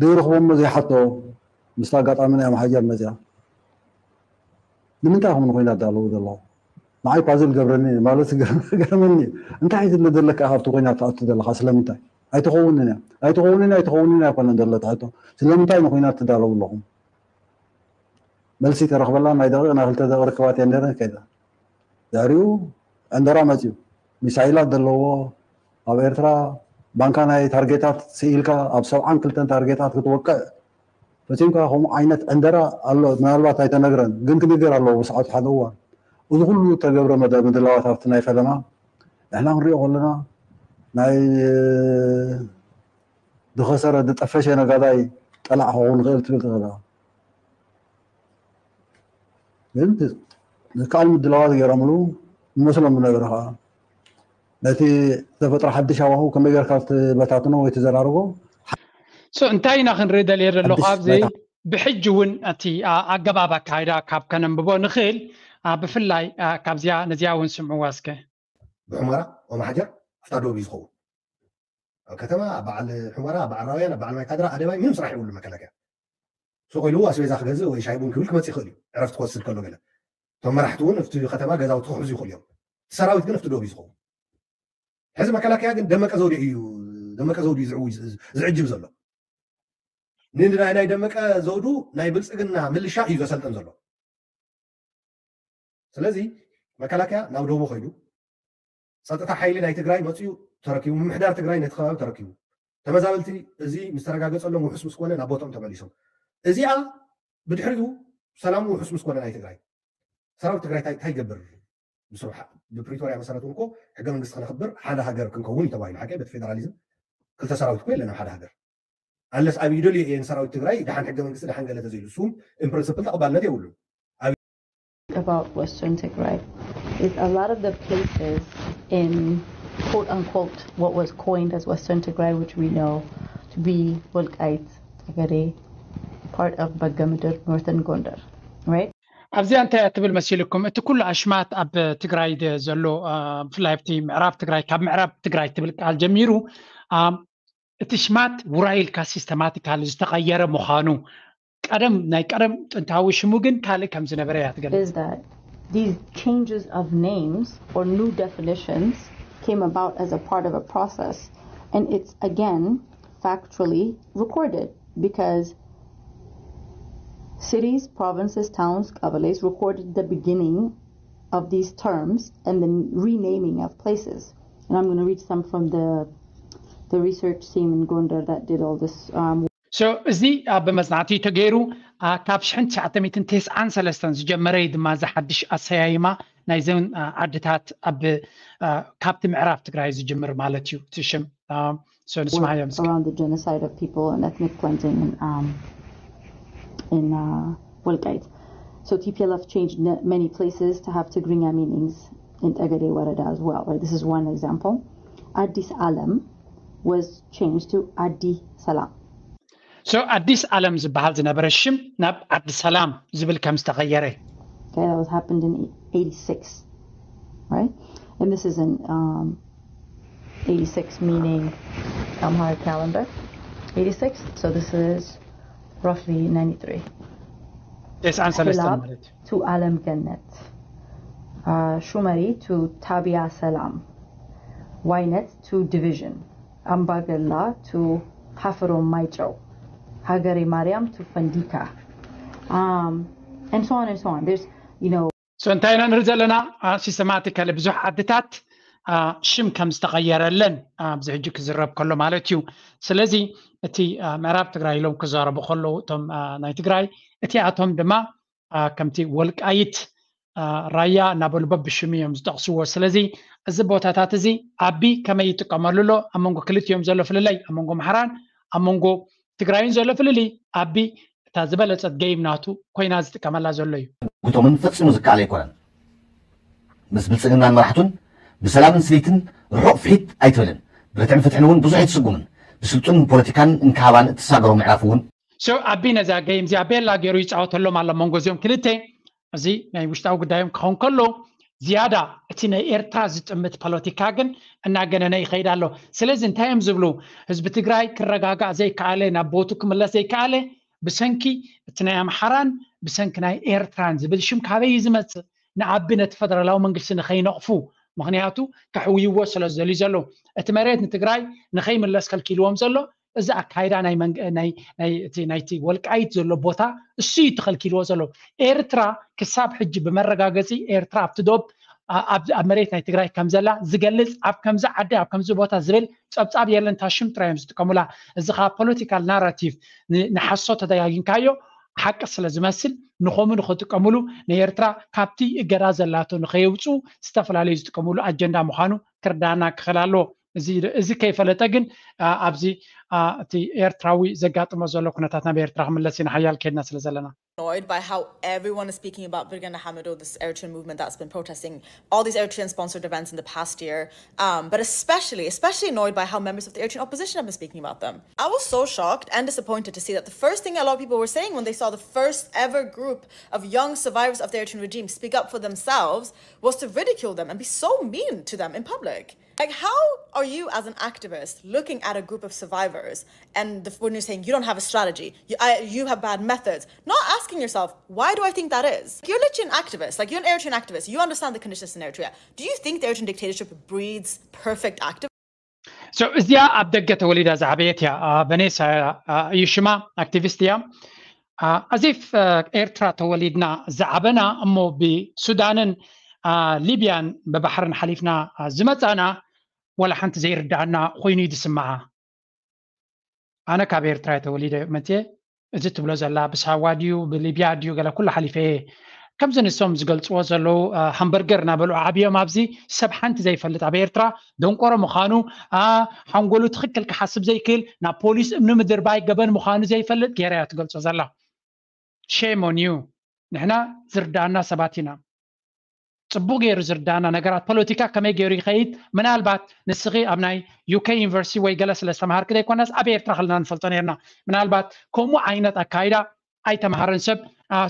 ዘይረኽቦ እሞ ዘይሓቶ ምስቲ ኣጋጣሚ ናይ ኣምሓጀር መፅያ ንምንታይ ኢኹም ንኮይናት ዳለዉ ዘለኹ ንዓይ ፓዝል ገብረኒ ማለት ገርመኒ እንታይ ዝለ ዘለካ ካብቲ ኮይናት ትኣቱ ዘለካ ስለምንታይ ኣይትኸውንን እያ ኣይትኸውንን ኣይትኸውንን ኣይኮነን ዘሎ ትሕቶ ስለምንታይ ንኮይናት ትዳለዉ ኣለኹም መልሲ ተረኽበላ ናይ ደቂቕ ናይ ክልተ ደቂ ርክባት እየ ነረ ከይዳ ድሕሪኡ ዕንደራ መፅዩ ሚሳይላት ዘለዎ ኣብ ኤርትራ ባንካ ናይ ታርጌታት ስኢልካ ኣብ ሰብዓን ክልተን ታርጌታት ክትወቅዕ ፈፂምካ ከምኡ ዓይነት ዕንደራ ኣሎ ምናልባት ኣይተነግረን ግን ክንገር ኣለዎ ብሰዓቱ ሓደ እዋን እዚ ኩሉ ተገብረ ምድላዋት ኣብቲ ናይ ፈለማ ንሕና ክንሪኦ ከለና ናይ ዝኸሰረ ዝጠፈሸ ነጋዳይ ጠላዕ ክኸውን ይኽእል ትብል ትኽእል ግን ዝከኣል ምድላዋት ገይሮምሉ ይመስሎም ዝነበረ ከዓ ነቲ ተፈጥሮ ሓድሽ ኣዋሁ ከመይ ጌርካ ትበታትኖ ወይ ትዘራርቦ እንታይ ኢና ክንርኢ ደልየ ዘለኹ ኣብዚ ብሕጂ እውን እቲ ኣገባብ ኣካይዳ ካብ ከነንብቦ ንኽእል ብፍላይ ካብዚኣ ነዚኣ እውን ስምዕዋ እስከ ብሑመራ ኦማሓጀር ኣፍታ ዶብ እዩ ዝኸውን ኣብ ከተማ በዓል ሑመራ በዓል ራውያን በዓል ማይ ካድራ ኣደባይ ምንም ስራሕ የብሉ መከላከያ ሱቕ ኢሉ ኣስቤዛ ክገዝእ ወይ ሻይ ቡን ክብል ክመፅእ ይኽእል እዩ ዕረፍቲ ክወስድ ከሎ ገለ እቶም መራሕቲ እውን ኣብቲ ከተማ ገዛውቲ ክሕዙ ይኽእሉ እዮም ሰራዊት ግን ኣብቲ ዶብ እዩ ዝኸውን ሕዚ መከላከያ ግን ደመቀ ዘውዲ እዩ ደመቀ ዘውዲ እዩ ዝዕጅብ ዘሎ ንናይ ናይ ደመቀ ዘውዱ ናይ ብልፅግና ምልሻ እዩ ዘሰልጥን ዘሎ። ስለዚ መከላከያ ናብ ደቡ ከይዱ፣ ፀጥታ ሓይሊ ናይ ትግራይ መፅኡ ተረኪቡ፣ ምምሕዳር ትግራይ ነቲ ከባቢ ተረኪቡ፣ ተመዛበልቲ እዚ ምስ ተረጋገፀሎም ውሑስ ምስ ኮነ ናብ ቦትኦም ተመሊሶም። እዚኣ ብድሕሪኡ ሰላሙ ውሑስ ምስ ኮነ ናይ ትግራይ ሰራዊት ትግራይ እንታይ እንታይ ይገብር? ብስሩ ሓ- ብፕሪቶርያ መሰረት እውን እኮ ሕገ መንግስቲ ክነኽብር ሓደ ሃገር ክንከውን እዩ ተባሂሉ። ሓቂ በቲ ፌደራሊዝም ክልተ ሰራዊት እኮ የለን ኣብ ሓደ ሃገር። ኣለስ ኣብ ይደልዩ እየን ሰራዊት ትግራይ ደሓን ሕገ መንግስቲ ደሓን ገለ ተዘይሉ እሱም ኢን ፕሪንስፕል ተቐባልነት የብሉን። About Western Tigray is a lot of the places in quote unquote what was coined as Western Tigray, which we know to be Wolkait, Tagade, part of Bagamdar, Northern Gondar, right? ኣብዚኣ እንታይ እያ ትብል መሲልኩም? እቲ ኩሉ ኣሽማት ኣብ ትግራይ ደ- ዘሎ አ፣ ብፍላይ ኣብቲ ምዕራብ ትግራይ ካብ ምዕራብ ትግራይ ትብል ቃል ጀሚሩ አ፣ እቲ ሽማት ውራይ ኢልካ ሲስተማቲካሊ ዝተቐየረ ምዃኑ ቀደም ናይ ቀደም ጥንታዊ ሽሙ ግን ካልእ ከም ዝነበረ እያ ትገልጽ። Is that these changes of names or new definitions came about as a part of a process, and it's again factually recorded because cities, provinces, towns, qabeles recorded the beginning of these terms and the renaming of places. And I'm going to read some from the the research team in Gondar that did all this um, So እዚ ኣብ መጽናዕቲ ተገይሩ አ፣ ካብ ሽሕን ትሽዓተ ሚእትን ተስዓን ሰለስተን ዝጀመረ እዩ ድማ እዚ ሓድሽ ኣሰያይማ ናይዘን አ፣ ዓድታት ኣብ አ፣ ካብቲ ምዕራብ ትግራይ ዝጅምር ማለት እዩ እቲ ሽም አ፣ so ንስማዮ ምስኪ around the genocide of people and ethnic cleansing in, um, in uh, Wolkait. So T P L F changed n- many places to have Tigrinya meanings in Tegede Warada as well, right? This is one example. Addis Alem was changed to Adi Salam. So ኣዲስ ዓለም ዝበሃል ዝነበረ ሽም ናብ ዓዲ ሰላም ዝብል ከም ዝተቐየረ Okay, that was happened in eighty-six, right? And this is in um, eighty-six, meaning Amharic calendar. eighty-six, so this is roughly ninety-three. ተስዓን ሰለስተን Hilab ማለት እዩ። To Alem Gennet. Uh, Shumari to Tabia Salam. Wainet to Division. Ambagella to Hafro Maicho. Hagare Mariam to Fandika. Um, and so on and so on. There's, you know, So እንታይ ኢና ንርኢ ዘለና? ሲስተማቲካሊ ብዙሕ ዓድታት አ፣ ሽም ከም ዝተቐየረለን አ፣ ኣብዚ ሕጂ ክዝረብ ከሎ ማለት እዩ። ስለዚ እቲ አ፣ ምዕራብ ትግራይ ኢሎም ክዛረቡ ከለዉ እቶም አ፣ ናይ ትግራይ እቲኣቶም ድማ አ፣ ከምቲ ወልቃይት አ፣ ራያ እናበሉ በብሽሙ እዮም ዝጠቕስዎ። ስለዚ እዚ ቦታታት እዚ ኣቢ ከመይ ይጥቀመሉ ኣሎ? ኣብ መንጎ ክልቲኦም ዘሎ ፍልልይ፣ ኣብ መንጎ ኣምሓራን ኣብ መንጎ ትግራይን ዘሎ ፍልልይ ኣቢ እታ ዝበለጸት ገይም ናቱ ኮይና ዝጥቀመላ ዘሎ እዩ። ጉቶምን ፈጺሙ ዝከኣል ኣይኮነን። ምስ ብልጽግናን መራሕቱን ብሰላምን ስኒትን ርሑቕ ፍሒት ኣይትብልን። ብርትዕን ፍትሕን እውን ብዙሕ ኣይትስጉምን። ብስልጡን ፖለቲካን እንካባን እትሳገሮ ምዕራፍ እውን So ኣቢ ነዛ ገይም እዚኣ ቤላ ገይሩ ይፃወተሎም ኣሎ መንጎ እዚኦም ክልተ። እዚ ናይ ውሽጣዊ ጉዳዮም ክኸውን ከሎ ዝያዳ እቲ ናይ ኤርትራ ዝጥምት ፖለቲካ ግን እናገነነ ይኸይድ ኣሎ። ስለዚ እንታይ እዮም ዝብሉ? ህዝቢ ትግራይ ክረጋጋእ ዘይከኣለ፣ ናብ ቦቱ ክምለስ ዘይከኣለ ብሰንኪ እቲ ናይ ኣምሓራን ብሰንኪ ናይ ኤርትራን ዝብል ሽም ካበይ እዩ ዝመጽእ? ንኣቢ ነቲ ፈደራላዊ መንግስቲ ንኸይነቕፉ፣ ምኽንያቱ ከሕውይዎ ስለ ዝደልዩ ዘሎ። እቲ መሬት ንትግራይ ንኸይምለስ ከልኪልዎም ዘሎ እዚ ኣካይዳ ናይ መንግ- ናይ ናይ እቲ ናይቲ ወልቃይት ዘሎ ቦታ እሱ እዩ ተኸልኪልዎ ዘሎ። ኤርትራ ክሳብ ሕጂ ብመረጋገፂ ኤርትራ ኣብቲ ዶብ ኣ- ኣብ ኣብ መሬት ናይ ትግራይ ከም ዘላ ዝገልፅ ኣብ ከምዚ ዓዲ ኣብ ከምዚ ቦታ ዝብል ፀብፃብ የለን። እታ ሽም ጥራይ እዮም ዝጥቀሙላ። እዚ ከዓ ፖለቲካል ናራቲቭ ን- ንሓሶ ተደጋጊምካዮ ሓቂ ስለ ዝመስል ንኸምኡ ንኽጥቀሙሉ ንኤርትራ ካብቲ እገዳ ዘላቶ ንኸየውፅኡ ዝተፈላለዩ ዝጥቀሙሉ ኣጀንዳ ምዃኑ ክርዳና ክኽእል ኣለዎ። እዚ እዚ ከይፈለጠ ግን አ፣ ኣብዚ አ፣ እቲ ኤርትራዊ ዘጋጥሞ ዘሎ ኩነታት ናብ ኤርትራ ክምለስ ኢና ሓያል ከድና ስለ ዘለና። Annoyed by how everyone is speaking about Birgana Hamidu, this Eritrean movement that's been protesting all these Eritrean sponsored events in the past year, um, but especially, especially annoyed by how members of the Eritrean opposition have been speaking about them. I was so shocked and disappointed to see that the first thing a lot of people were saying when they saw the first ever group of young survivors of the Eritrean regime speak up for themselves was to ridicule them and be so mean to them in public. Like, how are you, as an activist, looking at a group of survivors and the, when you're saying you don't have a strategy, you, I, you have bad methods, not asking yourself, why do I think that is? You're literally an activist, like, you're an Eritrean activist, you understand the conditions in Eritrea. Do you think the Eritrean dictatorship breeds perfect activists? እዚኣ ኣብ ደገ ተወሊዳ ዝዓበየት እያ። ቨኔሳ እዩ ሽማ፣ ኣክቲቪስት እያ። ኣዚፍ ኤርትራ ተወሊድና ዝዓበና እሞ ብሱዳንን ሊብያን ብባሕርን ሓሊፍና ዝመፃና፣ ወላ ሓንቲ ዘይርዳኣና ኮይኑ እዩ ዝስምዓ። ኣነ ካብ ኤርትራ እየ ተወሊደ መፅየ። እዚ ትብሎ ዘላ ብሳዋ ድዩ ብሊብያ ድዩ ገለ ኩሉ ሓሊፈ እየ። ከምዚ ንሶም ዝገልፅዎ ዘለዉ ሃምበርገር እናበልዑ ዓብዮም ኣብዚ ሰብ ሓንቲ ዘይፈልጥ ኣብ ኤርትራ ደንቆሮ ምዃኑ፣ ሓንጎሉ ትኽክል ክሓስብ ዘይክእል ናብ ፖሊስ እምኒ ምድርባይ ገበን ምዃኑ ዘይፈልጥ ገይራ እያ ትገልፆ ዘላ። ሼም ኦን ዩ። ንሕና ዝርዳኣና ሰባት ኢና። ፅቡቅ ገይሩ ዝርዳና ነገራት ፖለቲካ ከመይ ገይሩ ይኸይድ። ምናልባት ንስኺ ኣብ ናይ ዩኬ ዩኒቨርሲቲ ወይ ገለ ስለ ዝተምሃርክ ዘይኮነስ ኣብ ኤርትራ ከለና ንፈልጦ ነርና። ምናልባት ከምኡ ዓይነት ኣካይዳ ኣይተምሃረን ሰብ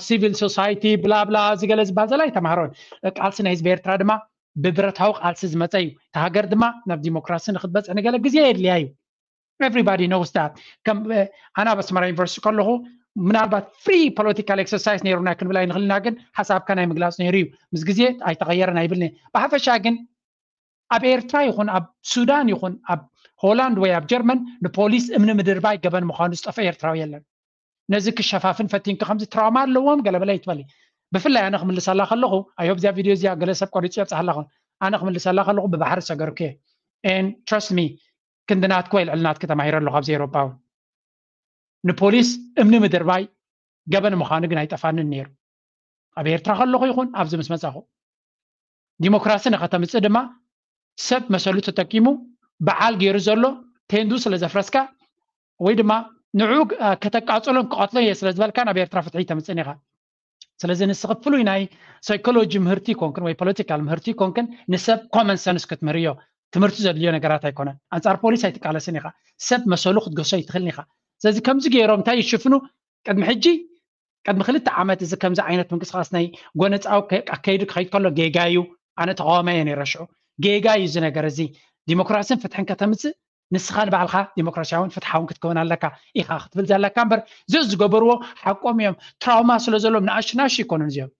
ሲቪል ሶሳይቲ ብላብላ ዝገለ ዝበሃል ዘላ ኣይተምሃሮን። ቃልሲ ናይ ህዝቢ ኤርትራ ድማ ብብረታዊ ቃልሲ ዝመፀ እዩ። እቲ ሃገር ድማ ናብ ዲሞክራሲ ንክትበፅሕ ንገለ ግዜ የድልያ እዩ። Everybody knows that። ከም ኣና ኣብ ኣስመራ ዩኒቨርሲቲ ከለኹ ምናልባት ፍሪ ፖለቲካል ኤክሰርሳይዝ ነይሩና ክንብል ኣይንኽልና፣ ግን ሓሳብካ ናይ ምግላፅ ነይሩ እዩ። ምስ ግዜ ኣይተቐየረን ኣይብልን። ብሓፈሻ ግን ኣብ ኤርትራ ይኹን ኣብ ሱዳን ይኹን ኣብ ሆላንድ ወይ ኣብ ጀርመን ንፖሊስ እምኒ ምድርባይ ገበን ምዃኑ ዝጠፍአ ኤርትራዊ የለን። ነዚ ክሸፋፍን ፈቲንኪ ከምዚ ትራውማ ኣለዎም ገለበለ ይትበሊ። ብፍላይ ኣነ ክምልሰላ ከለኹ፣ ኣዮ ኣብዚኣ ቪድዮ እዚኣ ገለ ሰብ ቆሪፁ የብፅሓላ ኹን፣ ኣነ ክምልሰላ ከለኹ ብባሕሪ ሰገርኩ እየ። And trust me፣ ክንዲ ናትኩ ወይ ልዕሊ ናትኪ ተማሂረ ኣለኹ ኣብዚ ኤሮፓ እውን። ንፖሊስ እምኒ ምድርባይ ገበን ምዃኑ ግን ኣይጠፋንን ነይሩ። ኣብ ኤርትራ ከለኹ ይኹን ኣብዚ ምስ መጻኹ። ዲሞክራሲ ንኸተምጽእ ድማ ሰብ መሰሉ ተጠቂሙ በዓል ገይሩ ዘሎ ቴንዱ ስለ ዘፍረስካ ወይ ድማ ንዑ ከተቃጽሎን ክቐትሎን እየ ስለ ዝበልካ ናብ ኤርትራ ፍትሒ ተምጽእን ኢኻ። ስለዚ ንስኺ ፍሉይ ናይ ሳይኮሎጂ ምህርቲ ይኮንክን ወይ ፖለቲካል ምህርቲ ይኮንክን፣ ንሰብ ኮመን ሰንስ ክትምህርዮ። ትምህርቲ ዘድልዮ ነገራት ኣይኮነን። ኣንጻር ፖሊስ ኣይትቃለስን ኢኻ። ሰብ መሰሉ ክትገሶ ኣይትኽእልን ኢኻ። ስለዚ ከምዚ ገይሮም እንታይ ይሽፍኑ? ቅድሚ ሕጂ ቅድሚ ክልተ ዓመት እዚ ከምዚ ዓይነት ምንቅስቃስ ናይ ጎነጻዊ ኣካይዱ ክኸይድ ከሎ ጌጋ እዩ። ኣነ ተቃዋማይ እየ ነይረ ሽዑ። ጌጋ እዩ እዚ ነገር እዚ። ዲሞክራስን ፍትሕን ከተምጽእ ንስኻ ንባዕልኻ ዲሞክራሲያውን ፍትሓውን ክትከውን ኣለካ ኢኻ ክትብል ዘለካ እምበር፣ እዚ ዝገበርዎ ሓቆም እዮም። ትራውማ ስለ ዘለዎም ንኣሽቱ ናሽ ይኮኑን እዚኦም።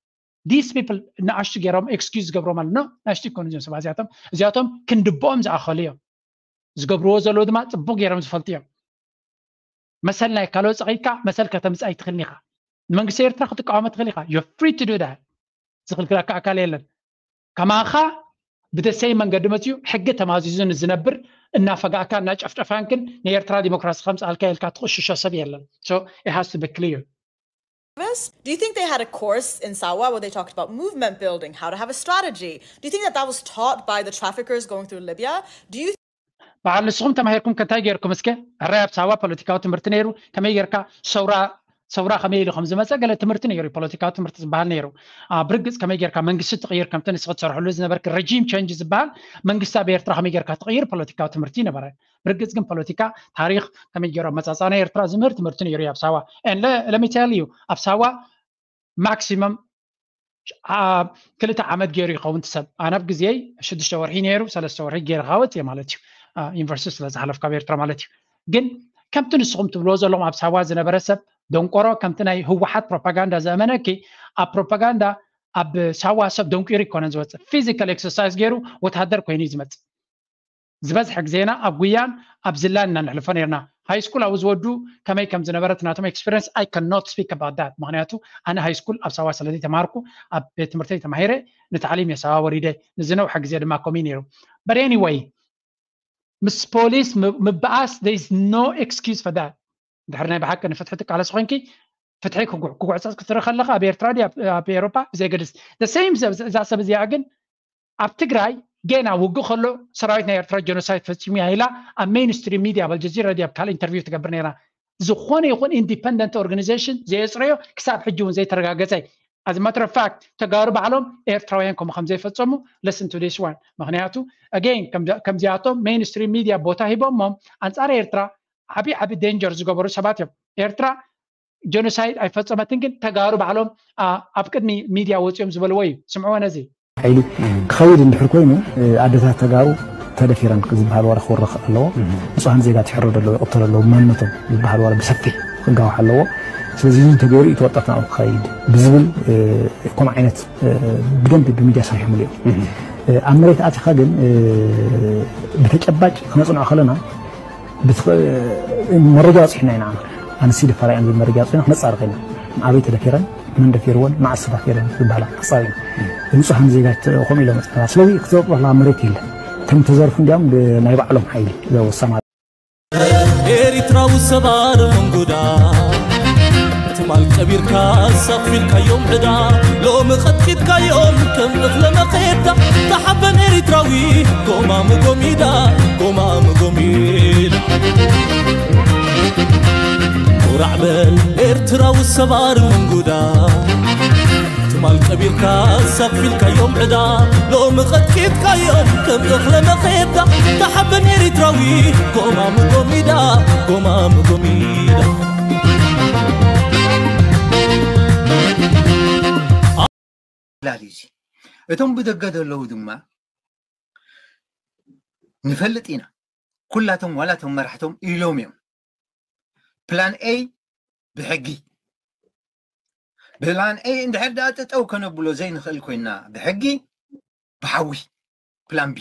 These people ንኣሽቱ ገይሮም ኤክስኪዝ ዝገብሮም ኣሎ። ንኣሽቱ ይኮኑ እዚኦም ሰባት እዚኣቶም። እዚኣቶም ክንድብኦም ዝኣኸሉ እዮም። ዝገብርዎ ዘለዉ ድማ ጽቡቅ ገይሮም ዝፈልጡ እዮም። መሰል ናይ ካልኦት ጸቂጥካ መሰል ከተምጽእ ኣይትኽእልን ኢኻ። ንመንግስቲ ኤርትራ ክትቃወሞ ትኽእል ኢኻ። You're free to do that። ዝኽልክለካ ኣካል የለን። ከማኻ ብደሰይ መንገዲ መፅዩ ሕጊ ተማዚዙ ንዝነብር እናፈጋእካ እናጨፍጨፋንክን ንኤርትራ ዲሞክራሲ ከምፅኣልካ ኢልካ ትቕሽሾ ሰብ የለን። So it has to be clear. Do you think they had a course in Sawa where they talked about movement building, how to have a strategy? Do you think that that was taught by the traffickers going through Libya? Do you በዓል ንስኹም ተማሂርኩም ከ እንታይ ገይርኩም እስከ? ሕራይ ኣብ ሳዋ ፖለቲካዊ ትምህርቲ ነይሩ። ከመይ ጌርካ ሰውራ ሰውራ ከመይ ኢሉ ከም ዝመፀ ገለ ትምህርቲ ነይሩ፣ ፖለቲካዊ ትምህርቲ ዝበሃል ነይሩ። ብርግፅ ከመይ ጌርካ መንግስቲ ትቕይር፣ ከምቲ ንስኺ ትሰርሕሉ ዝነበርክ ረጂም ቸንጅ ዝበሃል መንግስቲ ኣብ ኤርትራ ከመይ ጌርካ ትቕይር ፖለቲካዊ ትምህርቲ ነበረ። ብርግፅ ግን ፖለቲካ ታሪኽ ከመይ ገይሩ ኣመፃፅኣ ናይ ኤርትራ ዝምህር ትምህርቲ ነይሩ እዩ ኣብ ሳዋ። ለሚቴል እዩ ኣብ ሳዋ ማክሲመም ክልተ ዓመት ገይሩ ይኸውን ሰብ። ኣነ ኣብ ግዜይ ሽዱሽተ ወርሒ ነይሩ፣ ሰለስተ ወርሒ ገይርካ ወፅየ ማለት እዩ። ዩኒቨርሲቲ ስለ ዝሓለፍካ ኣብ ኤርትራ ማለት እዩ። ግን ከምቲ ንስኹም ትብልዎ ዘለኹም ኣብ ሳዋ ዝነበረ ሰብ ደንቆሮ፣ ከምቲ ናይ ህወሓት ፕሮፓጋንዳ ዘእመነኪ ኣብ ፕሮፓጋንዳ ኣብ ሳዋ ሰብ ደንቂሩ ይኮነን ዝወፅእ፣ ፊዚካል ኤክሰርሳይዝ ገይሩ ወታደር ኮይኑ እዩ ዝመፅእ። ዝበዝሐ ግዜና ኣብ ጉያን ኣብ ዝላን ኢና ነሕልፎ ነርና። ሃይ ስኩል ኣብ ዝወዱ ከመይ ከም ዝነበረት ናቶም ኤክስፒሪንስ I cannot speak about that። ምክንያቱ ኣነ ሃይ ስኩል ኣብ ሳዋ ስለ ዘይተማሃርኩ ኣብ ቤት ትምህርተይ ተማሂረ ንታዕሊም እየ ሳዋ ወሪደ። ንዝነውሐ ግዜ ድማ ከምኡ ነይሩ። But anyway ምስ ፖሊስ ምበኣስ there is no excuse for that። ድሕሪ ናይ ብሓቂ ንፍትሒ ትቃለስ ኮንኪ ፍትሒ ክጉዕፀፅ ክትርኢ ከለካ ኣብ ኤርትራ ድዩ ኣብ ኤሮፓ ብዘይገድስ the same እዛ ሰብ እዚኣ ግን ኣብ ትግራይ ገና ውግእ ከሎ ሰራዊት ናይ ኤርትራ ጀኖሳይድ ፈፂሙ እያ ኢላ ኣብ ሜይንስትሪም ሚድያ ኣብ ኣልጀዚራ ድያ ኣብ ካልእ ኢንተርቪው ትገብር ነይራ። ዝኾነ ይኹን ኢንዲፐንደንት ኦርጋናይዜሽን ዘየፅረዮ ክሳብ ሕጂ እውን ዘይተረጋገፀ። As a matter of fact ተጋሩ ባዕሎም ኤርትራውያን ከምኡ ከም ዘይፈፀሙ listen to this one። ምክንያቱ again ከምዚኣቶም ሜይንስትሪም ሚድያ ቦታ ሂቦሞም ኣንፃር ኤርትራ ዓብዪ ዓብዪ ዴንጀር ዝገበሩ ሰባት እዮም። ኤርትራ ጀኖሳይድ ኣይፈፀመትን፣ ግን ተጋሩ ባዕሎም ኣብ ቅድሚ ሚድያ ወፂኦም ዝበልዎ እዩ። ስምዕዎ ነዚ። ሓይሊ ክኸይድ እንድሕር ኮይኑ ኣደታት ተጋሩ ተደፊረን ዝበሃል ወረ ክውረኽ ኣለዎ። ንፁሃን ዜጋ ትሕረድ ኣለዎ፣ ይቕተል ኣለዎ፣ ማንነቶም ዝበሃል ወረ ብሰፊሕ ክጋዋሕ ኣለዎ። ስለዚ እዚ እንተገይሩ እዩ እቲ ወጣት ናብኡ ክኸይድ ብዝብል ከምኡ ዓይነት ብደንቢ ብሚድያ ሰሪሖምሉ እዮም። ኣብ መሬት ኣቲኻ ግን ብተጨባጭ ክነፅንዖ ከለና መረጃ ኣፅሒና ኢና። ኣንሲ ደፋር እያን ዝብል መረጃ ኣፅሒና ክነፃርቕ ኢና። ኣበይ ተደፊረን፣ መን ደፊርወን፣ መዓስ ተደፊረን ዝበሃላ ክፃብ ኢና። ንፁሃን ዜጋ ከምኡ ኢሎም መፅናና። ስለዚ ክትዘርጥሎ ከለካ መሬት የለን። እቶም ተዘርፉ እንዲያም ብናይ ባዕሎም ሓይሊ ዘወሰማ። ኤሪትራዊ ሰባር መንጉዳ ትማል ቀቢርካ ሳፊልካዮም ዕዳ ሎሚ ቀጥቂጥካዮም ከም እኽለ መኼዳ ተሓበን ኤሪትራዊ ጎማ ምጎሚዳ ጎማ ምጎሚዳ ኩራዕ በል ኤርትራዊ ሰባር መንጉዳ ትማል ቀቢርካ ሳፊልካዮም ዕዳ ሎሚ ቀጥቂጥካዮም ከም እኽለ መኼዳ ተሓበን ኤሪትራዊ ጎማ ምጎሚዳ ጎማ ምጎሚዳ ላል እዚ እቶም ብደገ ዘለዉ ድማ ንፈልጥ ኢና ኩላቶም ዋላ እቶም መራሕቶም ኢሎም እዮም ፕላን ኤ ብሕጊ ፕላን ኤ እንድሕር ደኣ ጠጠው ከነብሎ ዘይንኽእል ኮይና ብሕጊ ብሓዊ ፕላን ቢ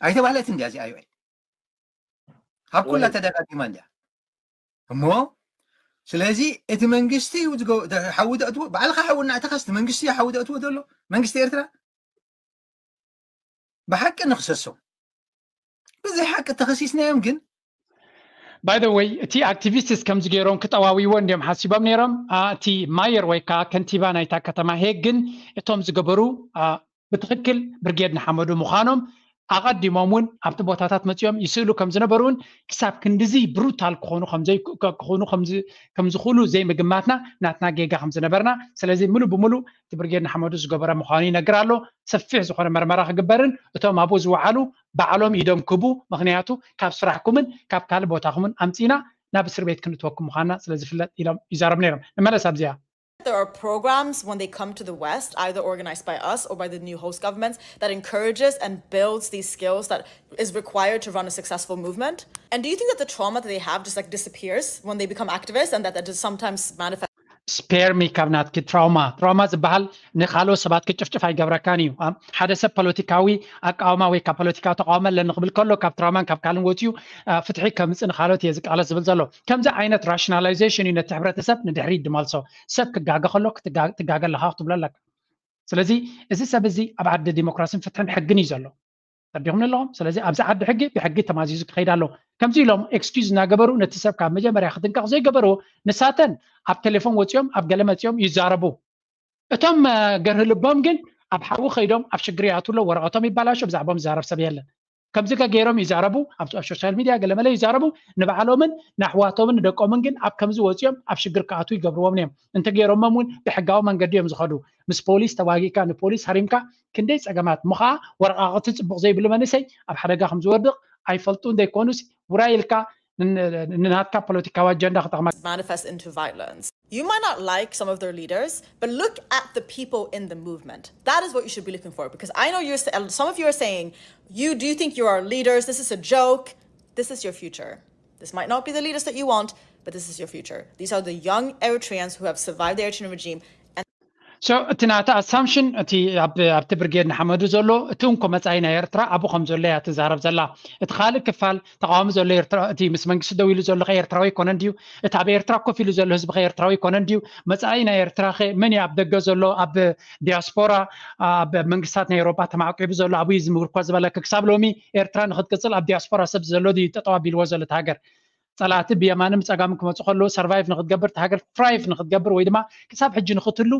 ኣይተባህለት እንድያ እዚኣ ዩ ኣብ ኩላ ተደጋጊማ እንድያ እሞ ስለዚ እቲ መንግስቲ ሓዊ ዘእትዎ ባዕልካ ሓዊ እናእተኻስ እቲ መንግስቲ ሓዊ ዘእትዎ ዘሎ መንግስቲ ኤርትራ ብሓቂ ንኽሰሶም ብዘይ ሓቂ ተኸሲስናዮም ግን by the way እቲ activists ከምዚ ገይሮም ክጠዋውይዎ እንዲዮም ሓሲቦም ነይሮም እቲ ማየር ወይ ከዓ ከንቲባ ናይታ ከተማ ሄግ ግን እቶም ዝገበሩ ብትኽክል ብርጌድ ንሓመዱ ምዃኖም ኣቐዲሞም እውን ኣብቲ ቦታታት መፂኦም ይስእሉ ከም ዝነበሩ እውን ክሳብ ክንድዚ ብሩታል ክኾኑ ክኾኑ ከም ዝኽእሉ ዘይምግማትና ናትና ጌጋ ከም ዝነበርና ስለዚ ምሉ ብምሉ እቲ ብርጌድ ንሓመዱ ዝገበረ ምዃኑ ይነግር ኣሎ ሰፊሕ ዝኾነ መርመራ ክግበርን እቶም ኣብኡ ዝወዓሉ ባዕሎም ኢዶም ክቡ ምክንያቱ ካብ ስራሕኩምን ካብ ካልእ ቦታኹምን ኣምፂና ናብ እስር ቤት ክንእትወኩም ምዃንና ስለ ዝፍለጥ ኢሎም ይዛረቡ ነይሮም ንመለስ ኣብዚኣ There are programs when they come to the West, either organized by us or by the new host governments, that encourages and builds these skills that is required to run a successful movement. And do you think that the trauma that they have just like disappears when they become activists and that that just sometimes manifests? spare me ካብ ናትኪ trauma trauma ዝበሃል ንካልኦት ሰባት ክጭፍጭፍ ኣይገብረካን እዩ ሓደ ሰብ ፖለቲካዊ ኣቃወማ ወይ ካብ ፖለቲካዊ ተቃውሞ ኣለኒ ክብል ከሎ ካብ trauma ን ካብ ካልእን ወፅኡ ፍትሒ ከምፅእ ንካልኦት እየ ዝቃለስ ዝብል ዘሎ ከምዚ ዓይነት rationalization እዩ ነቲ ሕብረተሰብ ንድሕሪት ድመልሶ ሰብ ክጋገ ከሎ ትጋገ ኣለካ ክትብሎ ኣለካ ስለዚ እዚ ሰብ እዚ ኣብ ዓዲ ዲሞክራሲን ፍትሕን ሕግን እዩ ዘሎ ተረዲኹም ኣለኹም ስለዚ ኣብዚ ዓዲ ሕጊ ብሕጊ ተማዚዙ ክኸይድ ኣለዎ ከምዚ ኢሎም excuse እናገበሩ ነቲ ሰብ ካብ መጀመርያ ክጥንቀቕ ዘይገበርዎ ንሳተን ኣብ ቴሌፎን ወፂኦም ኣብ ገለ መፂኦም ይዛረቡ እቶም ገርህ ልቦም ግን ኣብ ሓዊ ከይዶም ኣብ ሽግር ይኣትዉ ኣለዉ ወረቐቶም ይባላሾ ብዛዕባኦም ዝዛረብ ሰብ የለን ከምዚ ከ ገይሮም ይዛረቡ ኣብ social media ገለመለ ይዛረቡ ንባዕሎምን ንኣሕዋቶምን ንደቆምን ግን ኣብ ከምዚ ወፂኦም ኣብ ሽግር ክኣትዉ ይገብርዎም እዮም እንተገይሮሞም እውን ብሕጋዊ መንገዲ እዮም ዝኸዱ ምስ ፖሊስ ተዋጊእካ ንፖሊስ ሃሪምካ ክንደይ ፀገማት ምኸዓ ወረቃቅቲ ፅቡቅ ዘይብሉ መንእሰይ ኣብ ሓደጋ ከም ዝወድቅ ኣይፈልጡ እንደይኮኑስ ውራይ ኢልካ ንናትካ ፖለቲካዊ ኣጀንዳ ክጠቅመካ manifest into violence. You might not like some of their leaders, but look at the people in the movement. That is what you should be looking for because I know you're some of you are saying, you do you think you are leaders? This is a joke. This is your future. This might not be the leaders that you want, but this is your future. These are the young Eritreans who have survived the Eritrean regime. So እቲ ናቲ assumption እቲ ኣብቲ ብርጌድ ንሓመዱ ዘሎ እቲ እንኮ መፃኢ ናይ ኤርትራ ኣብኡ ከም ዘሎ እያ ትዛረብ ዘላ እቲ ካልእ ክፋል ተቃዋሚ ዘሎ ኤርትራ እቲ ምስ መንግስቲ ደው ኢሉ ዘሎ ከ ኤርትራዊ ኣይኮነን ድዩ እቲ ኣብ ኤርትራ ኮፍ ኢሉ ዘሎ ህዝቢ ከ ኤርትራዊ ኣይኮነን ድዩ መፃኢ ናይ ኤርትራ ከ መን እዩ ኣብ ደገ ዘሎ ኣብ ዲያስፖራ ኣብ መንግስታት ናይ ኤውሮጳ ተማዕቂቡ ዘሎ ኣብኡ እዩ ዝምርኮስ ዝበለክ ክሳብ ሎሚ ኤርትራ ንክትቅፅል ኣብ ዲያስፖራ ሰብ ዘሎ ድዩ ጠጠው ኣቢልዎ ዘሎ እቲ ሃገር ፀላእቲ ብየማንን ብፀጋምን ክመፁ ከለዉ survive ንክትገብር እታ ሃገር thrive ንክትገብር ወይ ድማ ክሳብ ሕጂ ንክትህሉ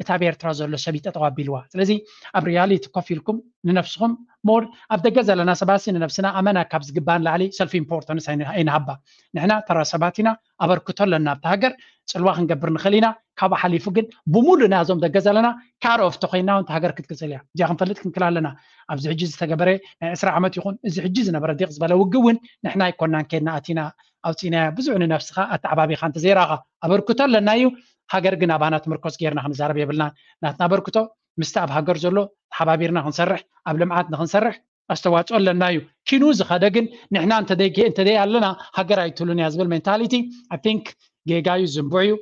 እቲ ኣብ ኤርትራ ዘሎ ሰብ እዩ ጠጠው ኣቢልዋ ስለዚ ኣብ reality ኮፍ ኢልኩም ንነብስኹም more ኣብ ደገ ዘለና ሰባሲ ንነብስና ኣመና ካብ ዝግባእ ንላዕሊ self importance ኣይንሃባ ንሕና ተራ ሰባት ኢና ኣበርክቶ ኣለና ኣብቲ ሃገር ፅልዋ ክንገብር ንኽእል ኢና ካብኡ ሓሊፉ ግን ብሙሉእ ናዞም ደገ ዘለና cut off ተኮይንና እውን ሃገር ክትቅፅል እያ እዚኣ ክንፈልጥ ክንክል ኣለና ኣብዚ ሕጂ ዝተገበረ ናይ ዕስራ ዓመት ይኹን እዚ ሕጂ ዝነበረ ዲቕ ዝበለ ውግእ እውን ንሕና ኣይኮናን ከድና ኣቲና ኣውፂእናያ ብዙሕ ንነብስኻ ኣተዓባቢኻ እንተዘይረኣኻ ኣበርክቶ ኣለና እዩ ሃገር ግን ኣባና ትምርኮስ ጌርና ክንዛረብ የብልና ናትና ኣበርክቶ ምስቲ ኣብ ሃገር ዘሎ ተሓባቢርና ክንሰርሕ ኣብ ልምዓት ንክንሰርሕ ኣስተዋፅኦ ኣለና እዩ ኪኑ ዝኸደ ግን ንሕና እንተደይ ኣለና ሃገር ኣይትሉን እያ ዝብል mentality I think ጌጋ እዩ ዝንቡዕ እዩ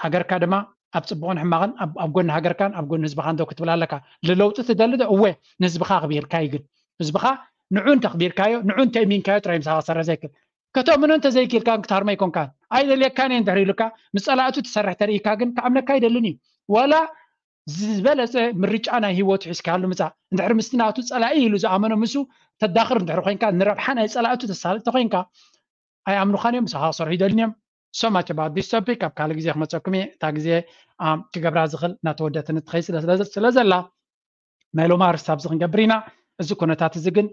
ሃገርካ ድማ ኣብ ፅቡቕን ሕማቕን ኣብ ጎኒ ሃገርካን ኣብ ጎኒ ህዝብኻን ዶ ክትብል ኣለካ? ንለውጢ ትደሊ ዶ? እወ፣ ንህዝብኻ ኣኽቢርካ እዩ። ግን ህዝብኻ ንዑ እንተኽቢርካዮ፣ ንዑ እንተእሚንካዮ ጥራይ ምሳኻ ክሰርሕ ዘይክእል። ከተእምኖ እንተዘይክኢልካን ክትሃርሞ ኣይኮንካን። ኣይደልየካን እየ እንድሕር ኢሉካ፣ ምስ ፀላእቱ ትሰርሕ ተርእይካ ግን ክኣምነካ ኣይደልን እዩ። ዋላ ዝበለፀ ምርጫ ናይ ህይወቱ ሒዝካሉ ምፃእ። እንድሕር ምስቲ ናቱ ፀላኢ ኢሉ ዝኣመኖ ምስኡ ተዳኽር እንድሕር ኮይንካ፣ ንረብሓ ናይ ፀላእቱ ተሳልጥ ተኮይንካ፣ ኣይኣምኑኻን እዮም፣ ምሳኻ ክሰርሑ ይደልን እዮም። So much about this topic። ኣብ ካልእ ግዜ ክመፀኩም እየ። እታ ግዜ ክገብራ ዝኽእል እናተወደትን ትኸይ ስለ ዘላ ናይ ሎም ኣርስት ኣብዚ ክንገብር ኢና። እዚ ኩነታት እዚ ግን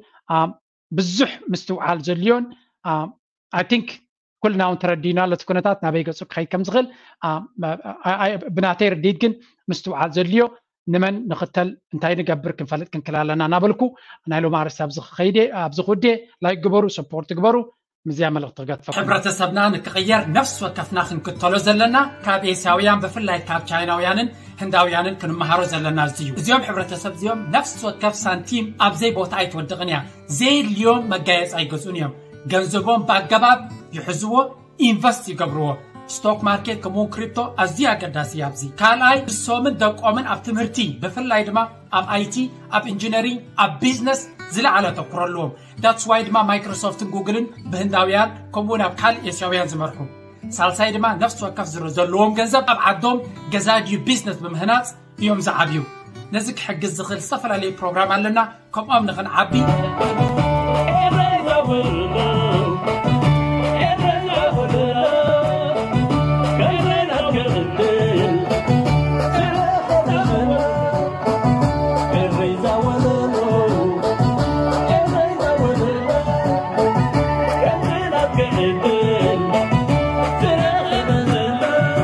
ብዙሕ ምስትውዓል ዘድልዮን I think ኩልና እውን ተረዲና ኣለቲ ኩነታት ናበይ ገፁ ክኸይድ ከም ዝኽእል ብናተይ ርድኢት ግን ምስትውዓል ዘድልዮ፣ ንመን ንኽተል፣ እንታይ ንገብር ክንፈልጥ ክንክል ኣለና እናበልኩ ናይ ሎም ኣርስት ኣብዚ ክኸይደ ኣብዚ ክውዴ። ላይክ ግበሩ፣ ሰፖርት ግበሩ። ምዝያ መልእኽቲ ክገትፈኩም። ሕብረተሰብና ንክቕየር ነፍሲ ወከፍና ክንክተሎ ዘለና ካብ ኤስያውያን ብፍላይ ካብ ቻይናውያንን ህንዳውያንን ክንመሃሮ ዘለና እዚ እዩ። እዚኦም ሕብረተሰብ እዚኦም ነፍሲ ወከፍ ሳንቲም ኣብ ዘይቦታ ኣይትወድቕን እያ። ዘየድልዮም መጋየፂ ኣይገዝኡን እዮም። ገንዘቦም ብኣገባብ ይሕዝዎ፣ ኢንቨስት ይገብርዎ። ስቶክ ማርኬት ከምኡውን ክሪፕቶ ኣዝዩ ኣገዳሲ እዩ ኣብዚ። ካልኣይ ንሶምን ደቆምን ኣብ ትምህርቲ ብፍላይ ድማ ኣብ ኣይቲ፣ ኣብ ኢንጂነሪንግ፣ ኣብ ቢዝነስ ዝለዓለ ኣተኩሮ ኣለዎም። That's why ድማ ማይክሮሶፍትን ጉግልን ብህንዳውያን ከምኡውን ኣብ ካልእ ኤስያውያን ዝመርሑ። ሳልሳይ ድማ ነፍሲ ወከፍ ዝረ ዘለዎም ገንዘብ ኣብ ዓዶም ገዛ ድዩ ቢዝነስ ብምህናፅ እዮም ዝዓብዩ። ነዚ ክሕግዝ ዝኽእል ዝተፈላለዩ ፕሮግራም ኣለና። ከምኦም ንኽንዓቢ